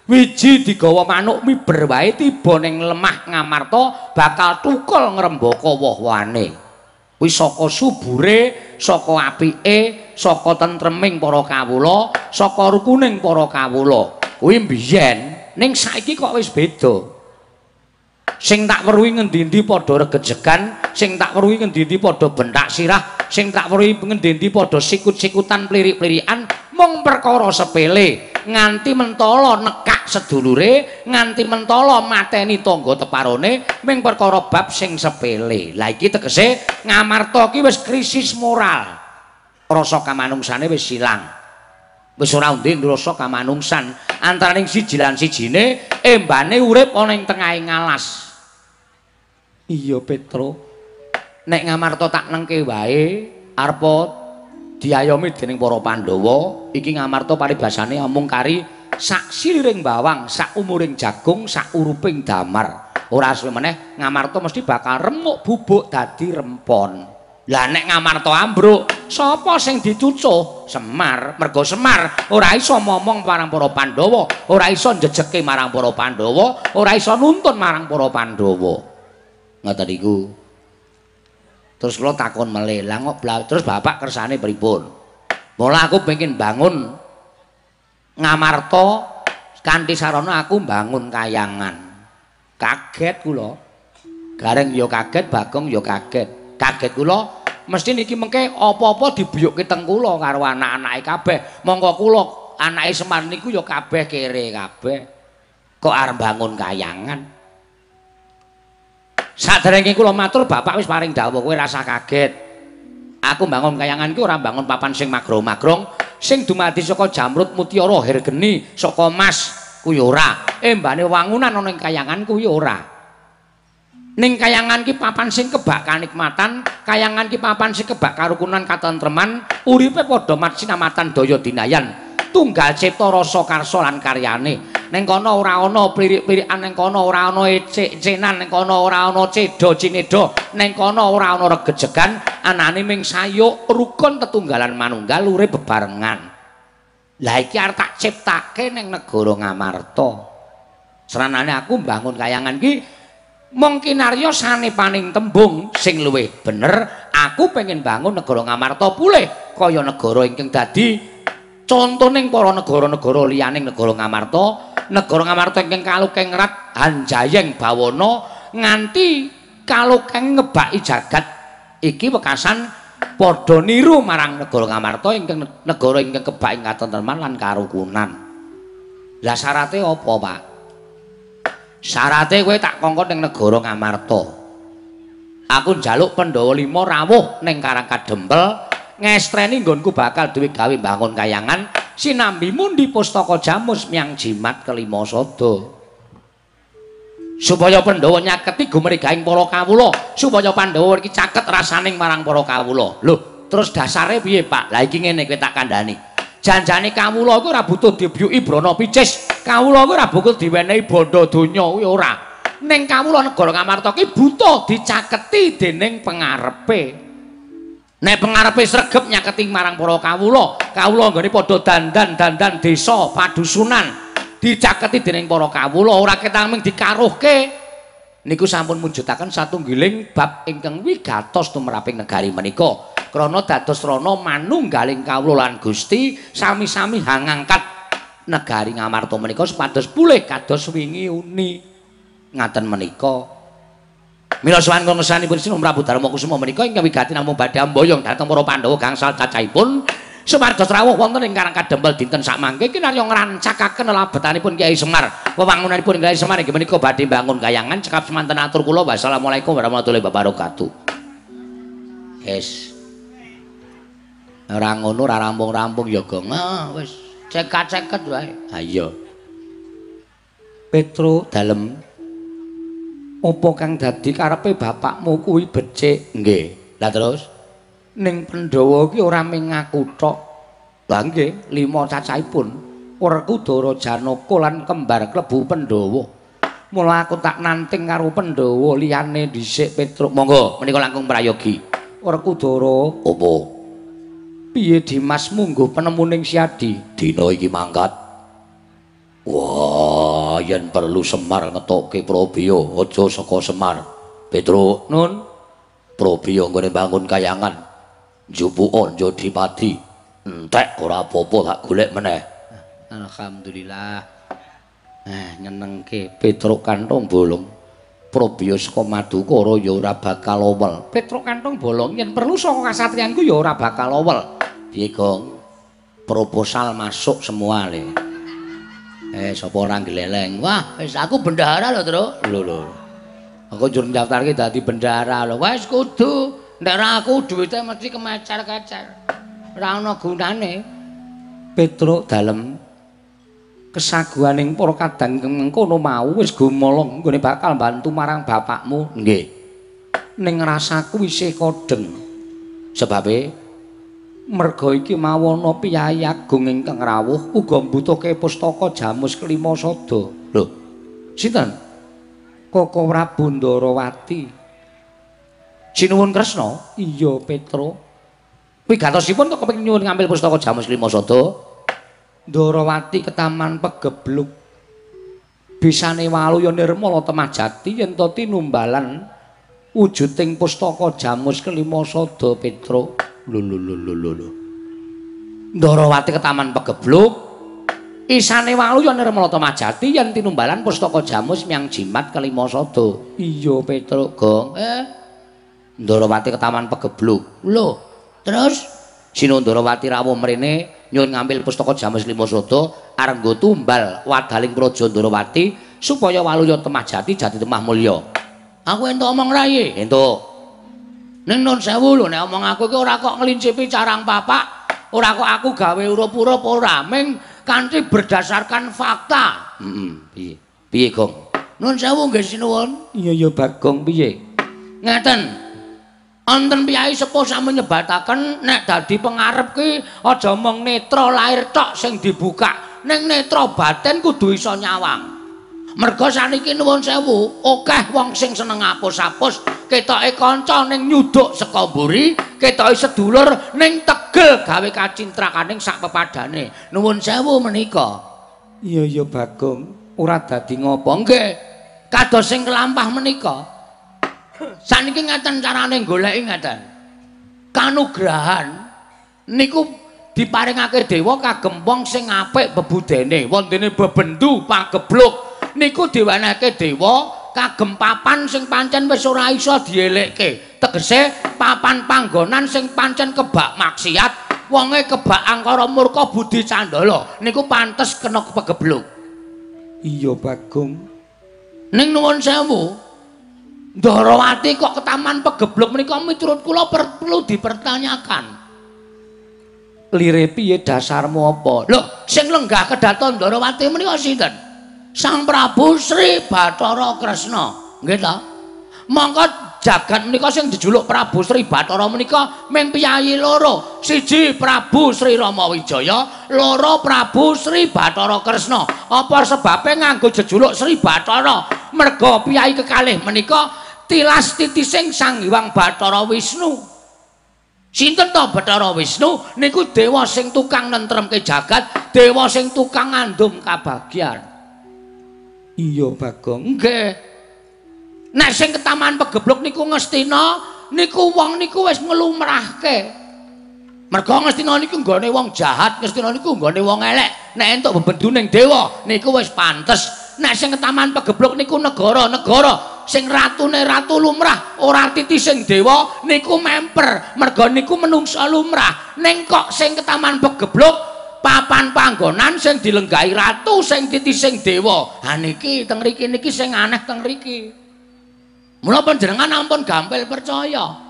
Wiji digawa manuk miber wae tiba ning lemah Ngamarta bakal tukul ngrembaka woh-wohane. Kuwi saka subure, saka apike, saka tentreming para kawula, saka rukuning para kawula. Kuwi mbiyen, ning saiki kok wis beda. Sing tak weruhi ngendi-endi padha regejegan, sing tak weruhi ngendi-endi padha bentak sirah, sing tak weruhi ngendi-endi padha sikut-sikutan plirik-plirikan mung perkara sepele, nganti mentala nekak sedulure, nganti mentala mateni tangga teparone mung perkara bab sing sepele. Lah iki tegese Ngamarta ki wis krisis moral. Rasa kamanungsane wis ilang. Wis ora ndek rasa kamanungsan antaraning siji lan sijine embane urip ana ing tengahing alas. Iya Petro, nek Ngamarta tak nengke wae arepa diayomi dening para Pandhawa, iki Ngamarta paribasane omong kari sak siliring bawang, sak umuring jagung, sak uruping damar. Ora suwe meneh Ngamarta mesti bakal remuk bubuk dadi rempon. Lah nek Ngamarta ambruk, sapa sing dicucuh? Semar. Mergo Semar ora iso momong marang para Pandhawa, ora iso njejeke marang para Pandhawa, ora iso nuntun marang para Pandhawa. Ngoten niku. Terus kula takon meleh, lah kok terus bapak kersane pripun? Mula aku pengen bangun Ngamarta kanthi sarana aku bangun kayangan. Kaget kula. Gareng ya kaget, Bagong ya kaget. Kaget kula mesti niki mengke apa-apa dibuyukke teng kula karo anak-anake kabeh. Mongko kula anake Semar niku ya kabeh kere kabeh. Kok arep bangun kayangan? Saderenge kula matur bapak wis paring dawuh, kowe rasah kaget. Aku bangun kayangan ki ora bangun papan sing magrong-magrong, sing dumadi saka jamrut mutiara hergeni, saka mas kuwi ora. Embane wangunan ana ing kayangan kuwi ora. Ning kayangan ki papan sing kebak kanikmatan, kayangan ki papan sing kebak karukunan katentreman, uripe padha matsinamatan daya dinayan, tunggal cipta rasa karsa lan karyane. Ning kono ora ana plirik-plirikan, ning kono ora ana ecek-ecenan, ning kono ora ana cedha cinedha, ning kono ora ana regejegan, anane ming sayuk rukun tetunggalan manunggal urip bebarengan. Lah iki arep tak ciptake ning negara Ngamarta. Sranane aku mbangun kayangan ki mung kinarya sanepaning tembung sing luwih bener, aku pengen bangun negara Ngamarta pulih kaya negara ingkang dadi contoning para negara-negara liyaning negara Ngamarta, negara Ngamarta ingkang kalukeng rat hanjayeng bawana nganti kalukeng ngebaki jagat iki wekasan padha niru marang negara Ngamarta ingkang negara ingkang kebak ing katentreman lan karukunan. Lah syarate apa, Pak? Syarate kowe tak kongkon ning negara Ngamarta. Aku njaluk Pandhawa 5 rawuh ning Karang Kadempel, ngestreni nggonku bakal duwe gawe bangun kayangan sinambi mundi pustaka jamus myang jimat kelima sada. Supaya Pandhawa nyaketi gumregahing para kawula, supaya Pandhawa iki caket rasaning marang para kawula. Lho, terus dasare piye, Pak? Lah iki ngene kowe tak kandhani. Janjane kawula iku ora butuh dibyuki brana picis, kawula iku ora butuh diwenehi bandha donya kuwi ora. Ning kawula negara Ngamarta ki butuh dicaketi dening pengarepe. Nek pengarepe sregep nyaketi marang para kawula, kawula nggone padha dandan-dandan desa padusunan dicaketi dening para kawula, ora ketang ming dikaruhke. Niku sampun mujudaken satunggiling bab ingkang wigatos tumraping negari menika. Krana dados rana manunggaling kawula lan Gusti sami-sami hangangkat negari Ngamarta menika supados pulih kados wingi uni. Ngaten menika. Mila sowan ngersanipun Sinun Prabu Darma Kusuma menika ingkang wigati namung badhe amboyong dhateng para Pandhawa gangsal cacahipun supados rawuh wonten ing Karang Kadempel dinten sakmangke kinarya ngrancakaken labetanipun Kyai Semar. Wewangunanipun Kyai Semar inggih menika badhe mbangun kayangan. Cekap semanten atur kula. Wassalamualaikum warahmatullahi wabarakatuh. Wis. Ora ngono ora rampung-rampung ya, Gong. Ah, wis cekat-ceket wae. Ha iya. Petro dalem apa kang dadi karepe bapakmu kuwi becik? Nggih. Lah terus ning Pandhawa ki ora mung ngaku tok. Lah nggih, 5 cacahipun Werkudara, Janaka lan kembar klebu Pandhawa. Mula aku tak nanting karo Pandhawa liyane dhisik Petruk. Monggo menika langkung prayogi. Werkudara, apa? Piye Dimas mungguh penemuning Siadi? Dina iki mangkat. Wah, yen perlu Semar ngetokke Probaya, aja saka Semar. Petruk, nun, Probaya nggone bangun kayangan. Njupuka Jodipati. Entek ora apa-apa tak golek meneh. Alhamdulillah. Nyenengke Petruk kantong bolong. Probaya saka Madukara ya ora bakal owel. Petruk kantong bolong yen perlu saka kasatriyanku ya ora bakal owel. Piye, Gong? Proposal masuk semua le. Sapa ora gleleng? Wah, wis aku bendahara lho, Truk. Lho lho. Aku njur ndaftarke dadi bendahara lho. Wis kudu, nek ora aku duwite mesti kemecer-kecer. Ora ana gunane. Petruk dalem kesaguhaning para kadang mengkono mau wis gumolong nggone bakal bantu marang bapakmu. Nggih. Ning rasaku isih kodheng. Sebabe merga iki mawana piyayi agung ingkang rawuh uga mbutuhke pustaka Jamus Kelima Sada. Lho, sinten? Koko Prabu Ndarawati. Sinuwun Kresna? Iya, Petro. Wigatosipun kok kepengin nyuwun ngambil pustaka Jamus Kelima Sada? Ndarawati ketaman pegebluk. Bisane waluya nirmala temah jati yen to tinumbalan wujuding pustaka Jamus Kelima Sada, Petro. Lho lho lho lho lho. Ndarawati ketaman pegebluk, isane waluya nirmala temah jati yen tinumbalan pustaka Jamus miang jimat kelima sada. Iya, Petruk, Gong. Ndarawati ketaman pegebluk. Lho, terus Sinun Ndarawati rawuh mrene nyuwun ngambil pustaka Jamus Lima Sada arep nggo tumbal wadaling praja Ndarawati supaya waluya temah jati jati temah mulya. Aku entuk omong ra iki? Entuk. Ning nun sewu lho, nek omong aku iki ora kok ngelincipi carang papak, ora kok aku gawe urup-urup ora, ming kanthi berdasarkan fakta. Heeh, piye? Piye, Gong? Nun sewu nggih sinuwun. Iya ya Bagong, piye? Ngeten. Wonten piyayi sepuh sampun nyebataken nek dadi pengarep ki aja mung netra lair tok sing dibuka, ning netra batin kudu iso nyawang. Merga saniki nuwun sewu, akeh wong sing seneng apus-apus, ketoke kanca ning nyuduk saka mburi, ketoke sedulur ning tegel gawe kacintrakaning sak pepadane. Nuwun sewu menika. Iya ya Bagong, ora dadi ngopo. Nggih. Kados sing kelampah menika. Saniki ngeten carane goleki ngeten. Kanugrahan niku diparingake dewa kagem wong sing apik bebudene, wontene bebendu pagebluk. Niku diwenehke dewa kagem papan sing pancen wis ora iso dielekke. Tegese papan panggonan sing pancen kebak maksiat, wonge kebak angkara murka budi candala niku pantes kena pegebluk. Iya Bagong. Ning nuwun sewu, Ndarawati kok ketaman pegebluk menika miturut kula perlu dipertanyakan. Lire piye dasarmu apa? Lho, sing lenggah kedaton Ndarawati menika sinten? Sang Prabu Sri Bathara Kresna. Nggih ta? Mongko jagat menika sing dijuluk Prabu Sri Bathara menika ming piyayi loro. Siji Prabu Sri Rama Wijaya, loro Prabu Sri Bathara Kresna. Apa sebabe nganggo jejuluk Sri Bathara? Merga piyayi kekalih menika tilas titising Sang Hyang Bathara Wisnu. Sinten to Bathara Wisnu? Niku dewa sing tukang nentremke jagat, dewa sing tukang ngandum kabagyan. Iya Bagong. Nggih. Nek sing ketaman pegebluk niku Ngastina, niku wong niku wis nglumrahke. Merga Ngastina niku nggone wong jahat, Ngastina niku nggone wong elek. Nek entuk bebendu ning dewa niku wis pantes. Nek sing ketaman pegebluk niku negara-negara sing ratune ratu lumrah ora titising dewa niku memper merga niku menungsa lumrah. Ning kok sing ketaman pegebluk papan panggonan sing dilenggahi ratu sing titising dewa. Ha niki teng mriki niki sing aneh teng mriki. Mula panjenengan ampun gampil percaya.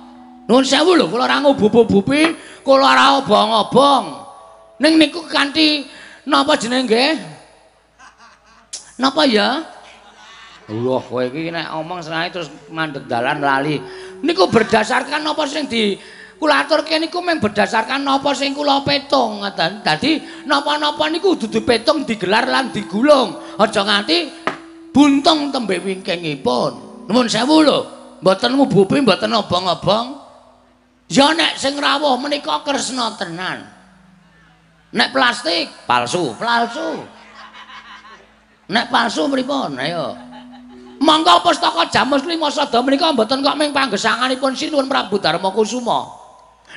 Nuwun sewu lho, kula ora ngubup-ubupi, kula ora obong-obong. Ning niku kanthi napa jenenge nggih? Napa ya? Allah, kowe iki nek omong senane terus mandeg dalan lali. Niku berdasarkan napa sing di kula aturke niku mung berdasarkan napa sing kula petung ngoten. Dadi napa-napa niku dudu petung digelar lan digulung. Aja nganti buntung tembe wingkingipun. Nuwun sewu lho, mboten ngubupi, mboten obong-obong. Ya nek sing rawuh menika Kresna tenan. Nek plastik palsu, palsu. Nek palsu pripun? Ayo. Monggo pustaka Jamus Lima Sada menika mboten kok mung panggesanganipun Sinuwun Prabu Darma Kusuma.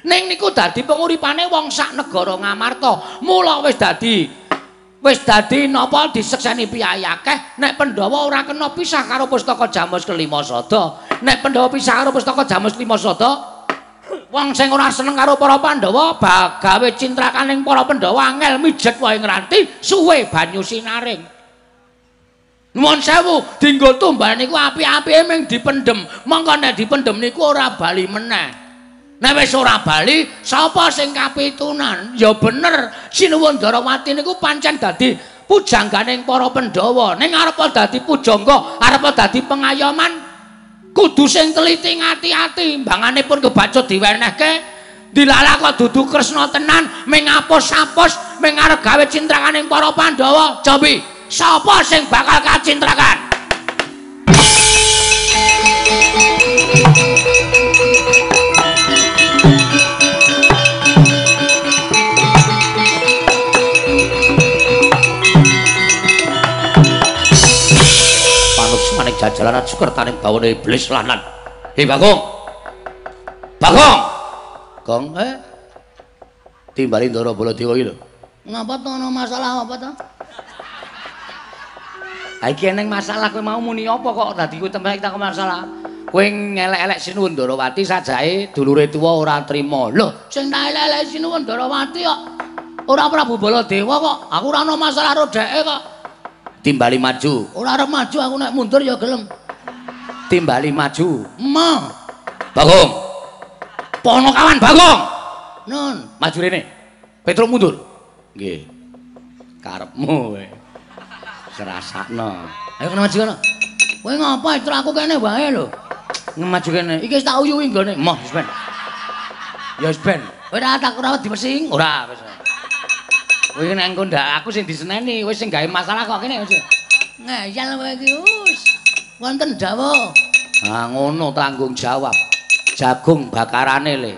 Ning niku dadi penguripane wong sak negara Ngamarta. Mula wis dadi napa disekseni piyayi akeh nek Pandhawa ora kena pisah karo pustaka Jamus Kelima Sada. Nek Pandhawa pisah karo pustaka Jamus Lima Sada, wong sing ora seneng karo para Pandhawa bagawe cintrakaning para Pandhawa angel mijet wae ngranti suwe banyu sinaring. Nuwun sewu, dinggo tumbal niku apik-apike mung dipendhem. Mongko nek dipendhem niku ora bali meneh. Nek wis ora bali, sapa sing kapitunan? Ya bener, Sinuwun Darawati niku pancen dadi pujangganing para Pandhawa. Ning arepa dadi pujangga, arepa dadi pengayoman, kudu sing teliti ngati-ati. Mbanganipun kebacut diwenehke, dilalah kok dudu Kresna tenan, mung ngapus-apus, mung arep gawe cintrakaning para Pandhawa. Cobi, sapa sing bakal kacintrakan? Manik jajalanan sukertaning bawane iblis lanan. Hei Bagong. Bagong. Gong timbali Ndara Baladewa iki lho. Ngapa to ana masalah apa to? Ha iki eneng masalah kowe mau muni apa kok dadi kowe tembe tak masalah. Kowe ngelek-elek Sinuwun Darawati sajae dulure tuwa ora trima. Lho, sing tak elek-elek Sinuwun Darawati kok ora Prabu Baladewa kok. Aku ora ana masalah karo dheke kok. Timbali maju. Ora arep maju aku nek mundur ya gelem. Timbali maju. Ma. Bagong. Ponokawan Bagong. Nun, maju rene. Petruk mundur. Nggih. Karepmu kowe. Serasakno. Ayo kena maju kono. Kowe ngapa Petruk aku kene wae lho. Maju kene. Iki wis tak uyuhi nggone. Moh wis ben. Ya wis ben. Ora tak ora dimesing. Ora wis. Kowe nek engko ndak aku sing diseneni, wis sing gawe masalah kok kene wis. Ngeyel kowe iki wis. Wonten dawuh. Ha ngono tanggung jawab. Jagung bakarane le.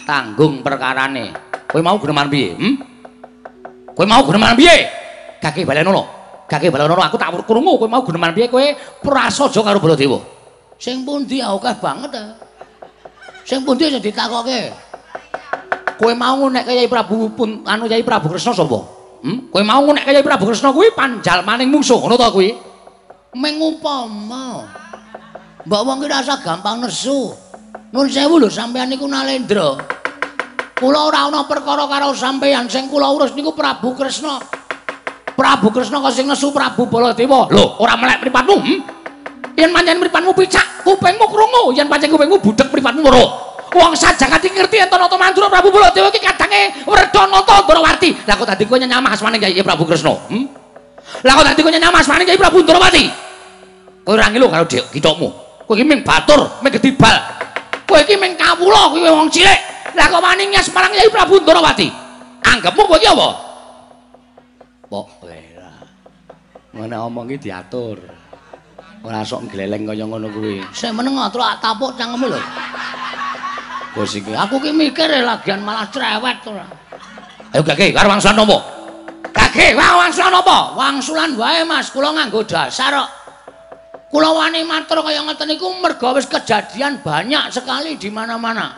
Tanggung perkarane. Kowe mau geneman piye? Kowe mau geneman piye? Gage balenono. Gage balenono aku tak krungu kowe mau geneman piye kowe prasaja karo Baladewa. Sing pundi akeh banget ta. Sing pundi sing ditakoke? Kowe mau nek Kyai Prabu pun anu Kyai Prabu Kresna sapa? Kowe mau nek Kyai Prabu Kresna kuwi panjalmaning mungsuh ngono ta kuwi? Mung upama. Mbok wong ki rasa gampang nesu. Nun sewu lho sampeyan niku nalendra. Kula ora ana perkara karo sampeyan, sing kula urus niku Prabu Kresna. Prabu Kresna kok sing nesu Prabu Baladewa. Lho, ora melek mripatmu? Yen pancen mripatmu picak, kupingmu krungu, yen pancen kupingmu budhek mripatmu weruh. Wong sajagat iki ngerti yen Nata Mandura Prabu Baladewa iki kadange Wredanata Ndrawati. Lah kok dadi kowe nyamah asmane Kyai Prabu Kresna? Lah kok dadi kowe nyamah asmane Kyai Prabu Ndrawati? Kowe ora ngilu karo githokmu. Kowe iki mung batur, mung gedibal. Kowe iki mung kawula, kowe wong cilik. Lah kok wani nyas marang Kyai Prabu Ndrawati? Anggepmu kowe iki apa? Pok lera. Ngene omong iki diatur. Ora sok gleleng kaya ngono kuwi. Sing meneng truk tapuk cangkemmu lho. Bos iki aku ki mikir lagian malah cerewet ora. Ayo gage karo wangsulan apa? Gage wangsulan apa? Wangsulan wae Mas, kula nganggo dasar kok. Kula wani matur kaya ngoten niku merga wis kejadian banyak sekali di mana-mana.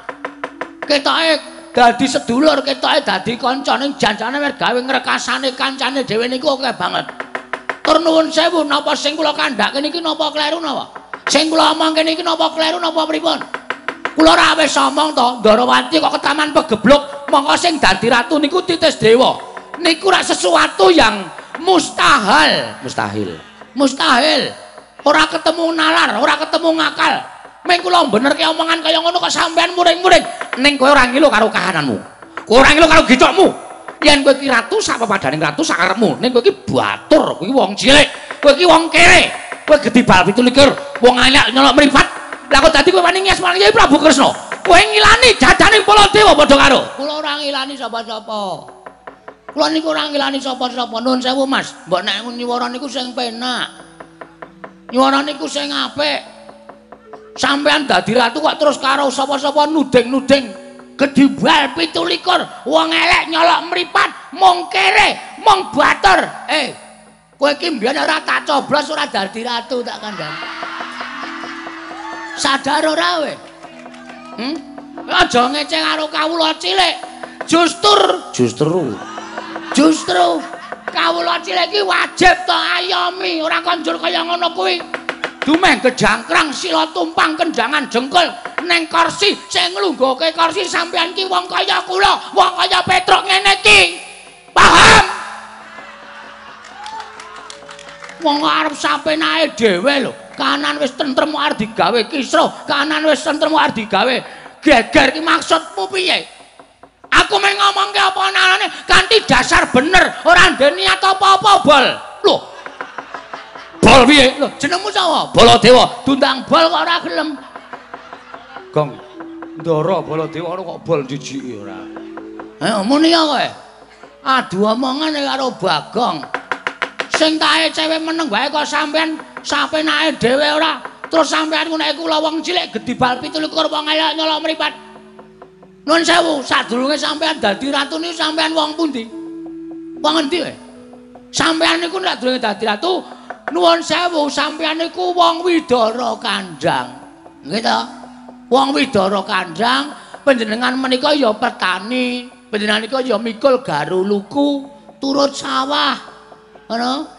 Ketoke dadi sedulur, ketoke dadi kanca ning janjane wis gawe ngrekasane kancane dhewe niku akeh banget. Tur nuwun sewu napa sing kula kandhake niki napa kleru napa? Sing kula omong kene iki napa kleru napa pripun? Kula ora wis omong to, Ndarawati kok ketaman pegebluk, mongko sing dadi ratu niku Titis Dewa. Niku rak sesuatu yang mustahil. Mustahil. Mustahil. Ora ketemu nalar, ora ketemu ngakal. Meng kula benerke omongan kaya ngono kok sampean muring-muring. Ning kowe ora ngilu karo kahananmu. Kowe ora ngilu karo githokmu. Yen kowe iki ratu sak pepadaning ratu sakarepmu. Ning kowe iki batur, kowe iki wong cilik, kowe iki wong kere. Kowe gedhi bal 27, wong elek nyolok mripat. Lah kok dadi kowe wani ngias marang Kyai Prabu Kresna. Kowe ngilani jadaning Baladewa padha karo. Kula ora ngilani sapa-sapa. Kula niku ora ngilani sapa-sapa. Nuwun sewu Mas, mbok nek nyuwara niku sing penak. Nyuwara niku sing apik. Sampean dadi ratu kok terus karo sapa-sapa nuding-nuding gedhi bal 27, wong elek nyolok mripat, mung kere, mung batur. Kowe iki mbiyen ora tak coblos ora dadi ratu tak kandhani. Sadar ora kowe? Aja ngece karo kawula cilik. Justru kawula cilik iki wajib to ayomi, ora konjur kaya ngono kuwi. Dumeh gejangkrang sila tumpang kendangan jengkol neng kursi sing nglungguhke kursi sampean ki wong kaya kula, wong kaya Petruk ngene iki. Paham? Wong arep sapenake dhewe lho. Kanan wis tentrem arep digawe kisruh, kanan wis tentrem arep digawe geger ki maksudmu piye? Aku mung ngomongke apa anane kanthi dasar bener, ora ndek niat apa-apa, Bol. Lho. Bol piye? Lho, jenengmu sapa? Baladewa. Dundang bol kok ora gelem. Gong. Ndara Baladewa ora kok bol jijiki ora. Muni ya kowe. Adu omongan karo Bagong. Sing tae cewek meneng wae kok sampean sapenake dhewe ora. Terus sampean ku nek kula wong cilik gedhi bal 27 wong elek nyolok mripat. Nuwun sewu, sadurunge sampean dadi ratu niku sampean wong pundi? Wong endi kowe? Sampean niku nek durunge dadi ratu, nuwun sewu, sampean niku wong Widara Kandhang. Nggih to? Wong Widara Kandhang, panjenengan menika ya petani, panjenengan nika ya mikul garuluku, turut sawah. Ngono.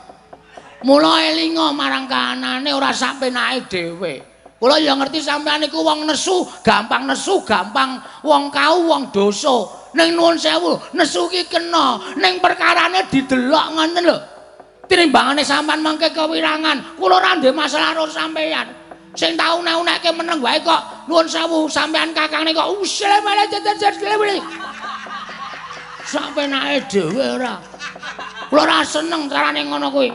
Mula elinga marang kahanane ora sapenake dhewe. Kula ya ngerti sampean niku wong nesu, gampang wong kau, wong dosa. Ning nuwun sewu, nesu ki kena, ning perkarane didelok ngoten lho. Tinimbangane sampean mangke kewirangan, kula ora ndek masalah karo sampean. Sing tau unek-unekke meneng wae kok nuwun sewu, sampean kakangne kok usile malah jejer-jejer. Sapenake dhewe ora. Kula ora seneng carane ngono kuwi.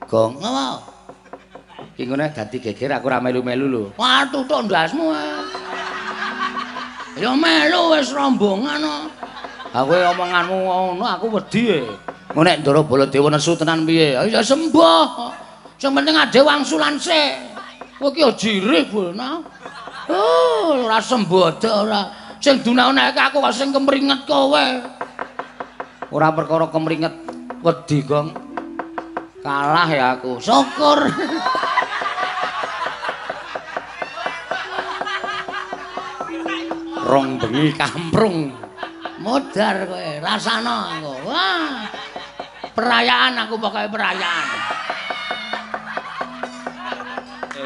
Gong, ngapa? Ki ngene dadi geger aku ora melu-melu lho. Wah, tutuk ndasmu. Ya melu wis rombongan kok. Ha kowe omonganmu ngono aku wedi e. Ngono nek Ndara Baladewa nesu tenan piye? Ya sembuh. Sing penting ade wangsulan sik. Kowe ki ya jirih, Bulna. Oh, ora sembodo ora. Sing dunake aku kok sing kemringet kowe. Ora perkara kemringet wedi, Gong. Kalah ya aku. Syukur. Rong bengi kamprung. Modar kowe, rasana aku. Wah. Perayaan aku pokoke perayaan.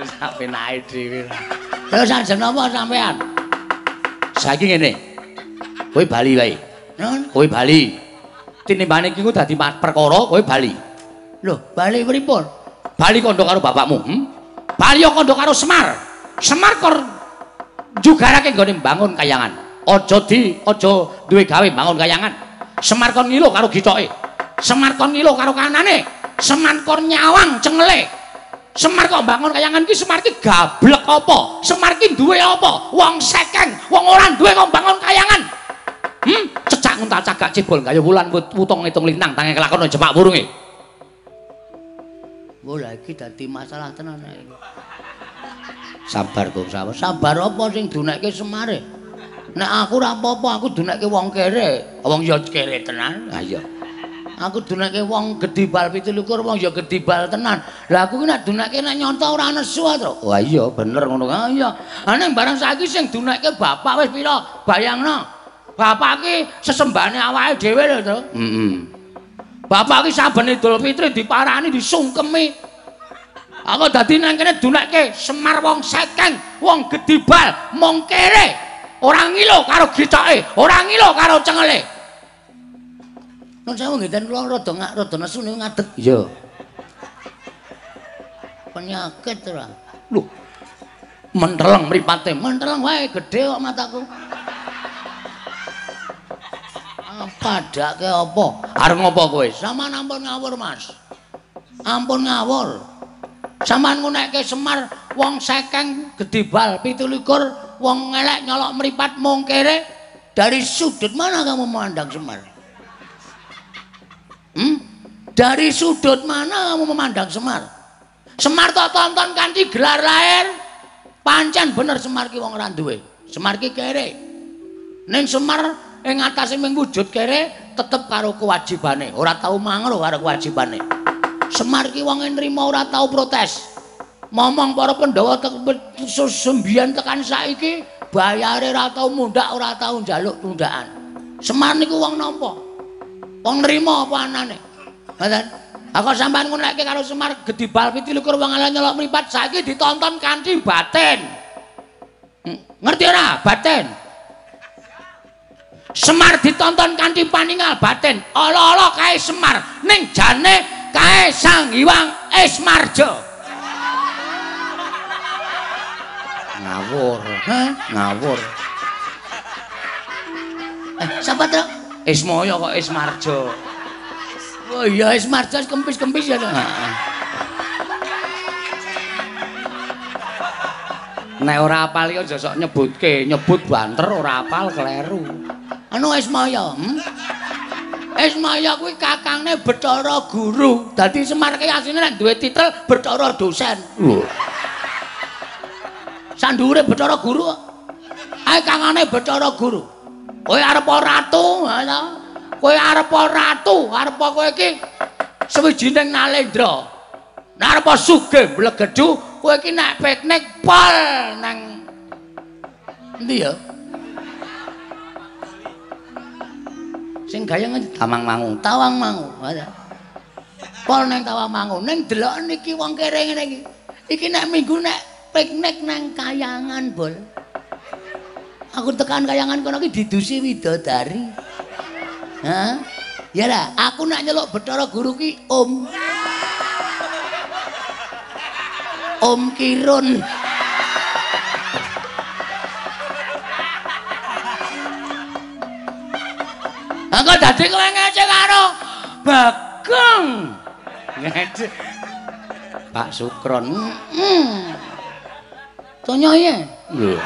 Wis sapenake dhewe. Terus ajeng napa sampean? Saiki ngene. Kowe bali wae. Nun, kowe bali. Tinimbane iki ku dadi perkara kowe bali. Lho, bali pripun? Bali kandha karo bapakmu, Bali kandha karo Semar. Semar kor njugarake nggone mbangun kayangan. Aja duwe gawe mbangun kayangan. Semar kon ngilo karo githoke. Semar kon ngilo karo kanane. Semar kon nyawang cengele. Semar kok mbangun kayangan ki Semar ki gablek apa? Semar ki duwe apa? Wong sekeng, wong ora duwe kok mbangun kayangan. Cecak nguntal cagak cebol gayo wulan wutong ngitung lintang tange kelakon jepak wurunge. Wah, iki dadi masalah tenan iki. Sabar, Gong, sabar. Sabar apa sing dunekke Semare? Nek aku ora apa-apa, aku dunekke wong kere. Wong ya kere tenan. Ha iya. Aku dunekke wong gedhi bal 27, wong ya gedhi bal tenan. Lah aku ki nek dunekke nek nyonto ora nesu to. Wah iya, bener ngono. Ha iya. Ha ning barang saiki sing dunekke bapak wis pira? Bayangno. Bapak ki sesembahane awake dhewe lho, to. Heeh. Bapak ki saben Idul Fitri diparani disungkemi. Aku dadi nang kene dunekke Semar wong sekeng, wong gedibal, mong kere. Ora ngilo karo gicoke, ora ngilo karo cengele. Nun sewu nggih, den kula rada nesu niku ngadeg. Iya. Penyakit ora. Lho. Menteleng mripate, menteleng wae gedhe kok mataku. Padake apa? Arep ngopo kowe? Sampeyan ampun ngawur, Mas. Ampun ngawur. Sampeyan ngunekke Semar wong sekeng gedibal 27 wong elek nyolok mripat mung kere. Dari sudut mana kamu memandang Semar? Hmm? Dari sudut mana kamu memandang Semar? Semar tok tonton kanthi gelar lahir. Pancen bener Semar ki wong ora duwe. Semar ki kere. Ning Semar ing atase ming wujud kere tetep karo kewajibane, ora tau mangro karo kewajibane. Semar ki wong nrimo ora tau protes. Momong para Pandhawa sembiyan tekan saiki bayare ora tau mundhak, ora tau njaluk tundaan. Semar niku wong nampa. Wong nrimo apa anane. Ngoten. Aku sampean ngunekke karo Semar gedibal 27 wong ala nyelok mripat saiki ditonton kanthi batin. Ngerti ora? Batin. Semar ditonton kanthi paningal batin. Ala-ala kae Semar ning jane kae Sang Hyang Ismarja. Ngawur, hah? Ngawur. Sapa to? Ismaya kok Ismarja. Oh iya, Ismarja kempis-kempis ya to. Heeh. Nek ora apal iki aja sok nyebutke, nyebut banter ora apal kleru. Anu Ismaya, Ismaya kuwi kakangne Bathara Guru. Dadi Semar ki asline nek duwe titel Bathara dosen. Lho. Sandhuwure Bathara Guru kok. Ae kangane Bathara Guru. Kowe arep ratu, ha? Kowe arep ratu, arep kowe iki sewijining Nalendra. Nek arep sugih mblegedhu, kowe iki nek piknik pol nang endi ya? Sing gayeng Tawang Mangu. Tawang Mangu. Pol nang Tawang Mangu. Ning delok niki wong kere ngene iki. Iki nek minggu nek piknik nang Kayangan, Bol. Aku tekan Kayangan kono iki didusi widodari. Hah? Ya lah, aku nek nyeluk Bathara Guru ki Om. Om Kirun. Engko dadi kowe ngece karo Bagong. Ngece. Pak Sukron. Tonyo ye. Lho.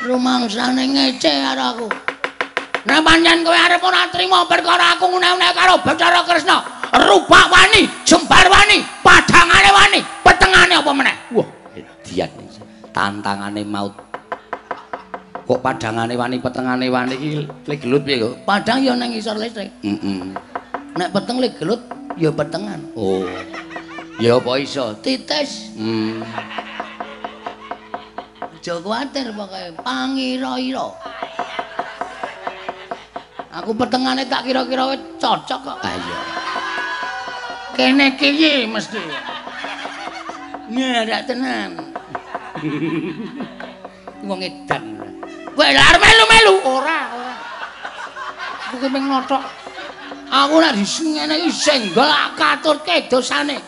Rumangsane ngece karo aku. Nek pancen kowe arep ora trima perkara aku ngene-ngene karo Bathara Kresna, rubak wani, jembar wani, padhangane wani, petengane apa meneh? Wah, edian tantangane maut. Kok padhangane wani, petengane wani iki le gelut piye kok? Padhang ya nang ngisor listrik. Heeh. Nek peteng le gelut ya petengan. Oh. Ya apa iso? Titis. Aja kuwatir pokoke pangira-ira. Aku petengane tak kira-kira cocok kok. Ha iya. Kene iki mesti. Ngerak tenan. Wong edan. Kowe arep melu-melu ora, ora. Aku ki mung nothok. Aku nek disengene iki senggol katurke dosane.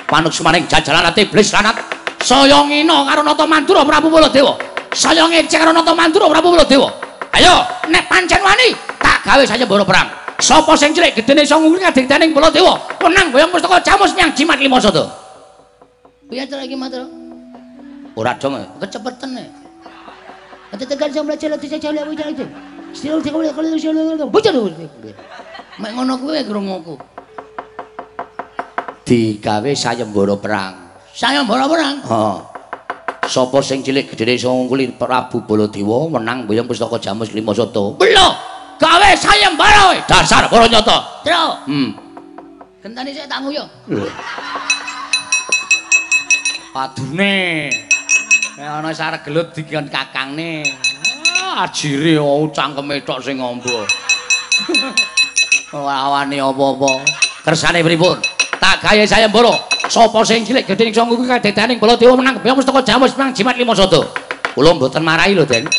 Panuksmaning jajalan ati iblis lanat. Saya ngina karo Nata Mandura Prabu Baladewa. Saya ngece karo Nata Mandura Prabu Baladewa. Ayo, nek pancen wani tak gawe sayembara perang. Sapa sing cilik gedene iso ngungkuri kadigdaning Baladewa, menang boyong pustaka Camus nyang Jimat Lima Sada. Piye cara iki Matra? Ora dong. Kecepeten e. Mek ngono kuwi krunguku. Digawe sayembara perang. Sayembara perang? Heeh. Sapa sing cilik gedene iso ngungkuli Prabu Baladewa menang boyong pustaka Jamus Lima Sada. Lho, gawe sayembara kowe. Dasar para nyata. Tro. Gentane sik tak nguyuh. Padune. Nek ana sarek gelut dikon kakangne. Ajire cangkeme tok sing ngombo. Ora wani apa-apa. Kersane pripun? Tak gawe sayembara. Sapa sing cilik gedhe ing sangku kuwi kadedaning Baladewa menang kebyong mustaka jamus menang jimat 5 sada. Kula mboten marahi lho, Den.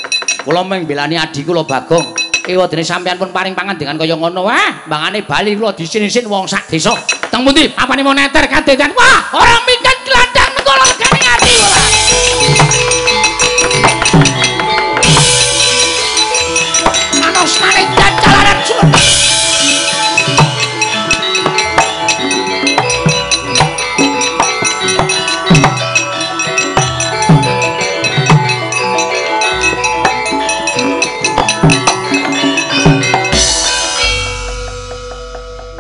Kula mung mbelani adi kula Bagong. Ewadene sampeyan pun paring pangandikan kaya ngono. Wah, mbangane bali kula disin-isin wong sak desa. Teng pundi? Apane moneter kadedan? Wah, ora minggat glandang negara regane ati ora. Manos maning jalaran suwun.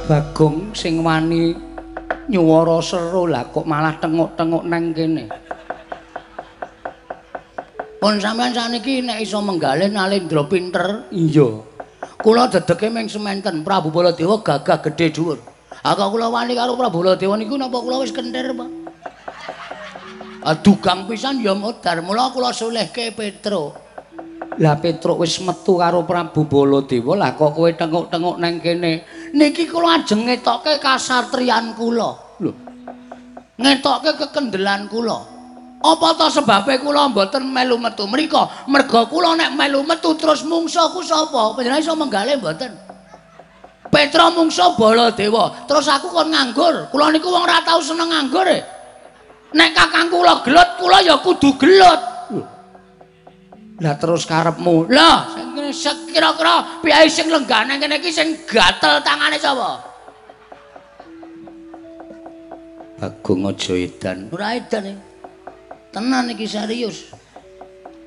Bagong sing wani nyuwara seru lah kok malah tenguk-tenguk nang kene. Pun sampean saniki nek iso menggalih Nalendra pinter. Iya. Kula dedeke ming sementen Prabu Baladewa gagah gedhe dhuwur. Ha kok kula wani karo Prabu Baladewa niku napa kula wis kentir, Pak? Dugang pisan ya modar, mula kula sulehke Petruk. Lah Petruk wis metu karo Prabu Baladewa, lah kok kowe tenguk-tenguk nang kene. Niki kula ajeng ngetokke kasatriyan kula. Lho. Ngetokke kekendelan kula. Apa ta sebabe kula mboten melu metu mriko? Merga kula nek melu metu terus mungsuhku sapa? Panjenengan iso menggalih mboten? Petruk mungsuh Baladewa, terus aku kon nganggur. Kula niku wong ora tau seneng nganggur e. Nek kakang kula gelut, kula ya kudu gelut. Lah terus karepmu. Lah sing kira-kira piye sing lenggane kene iki sing gatel tangane sapa? Bagong aja edan. Ora edan iki. Tenan iki serius.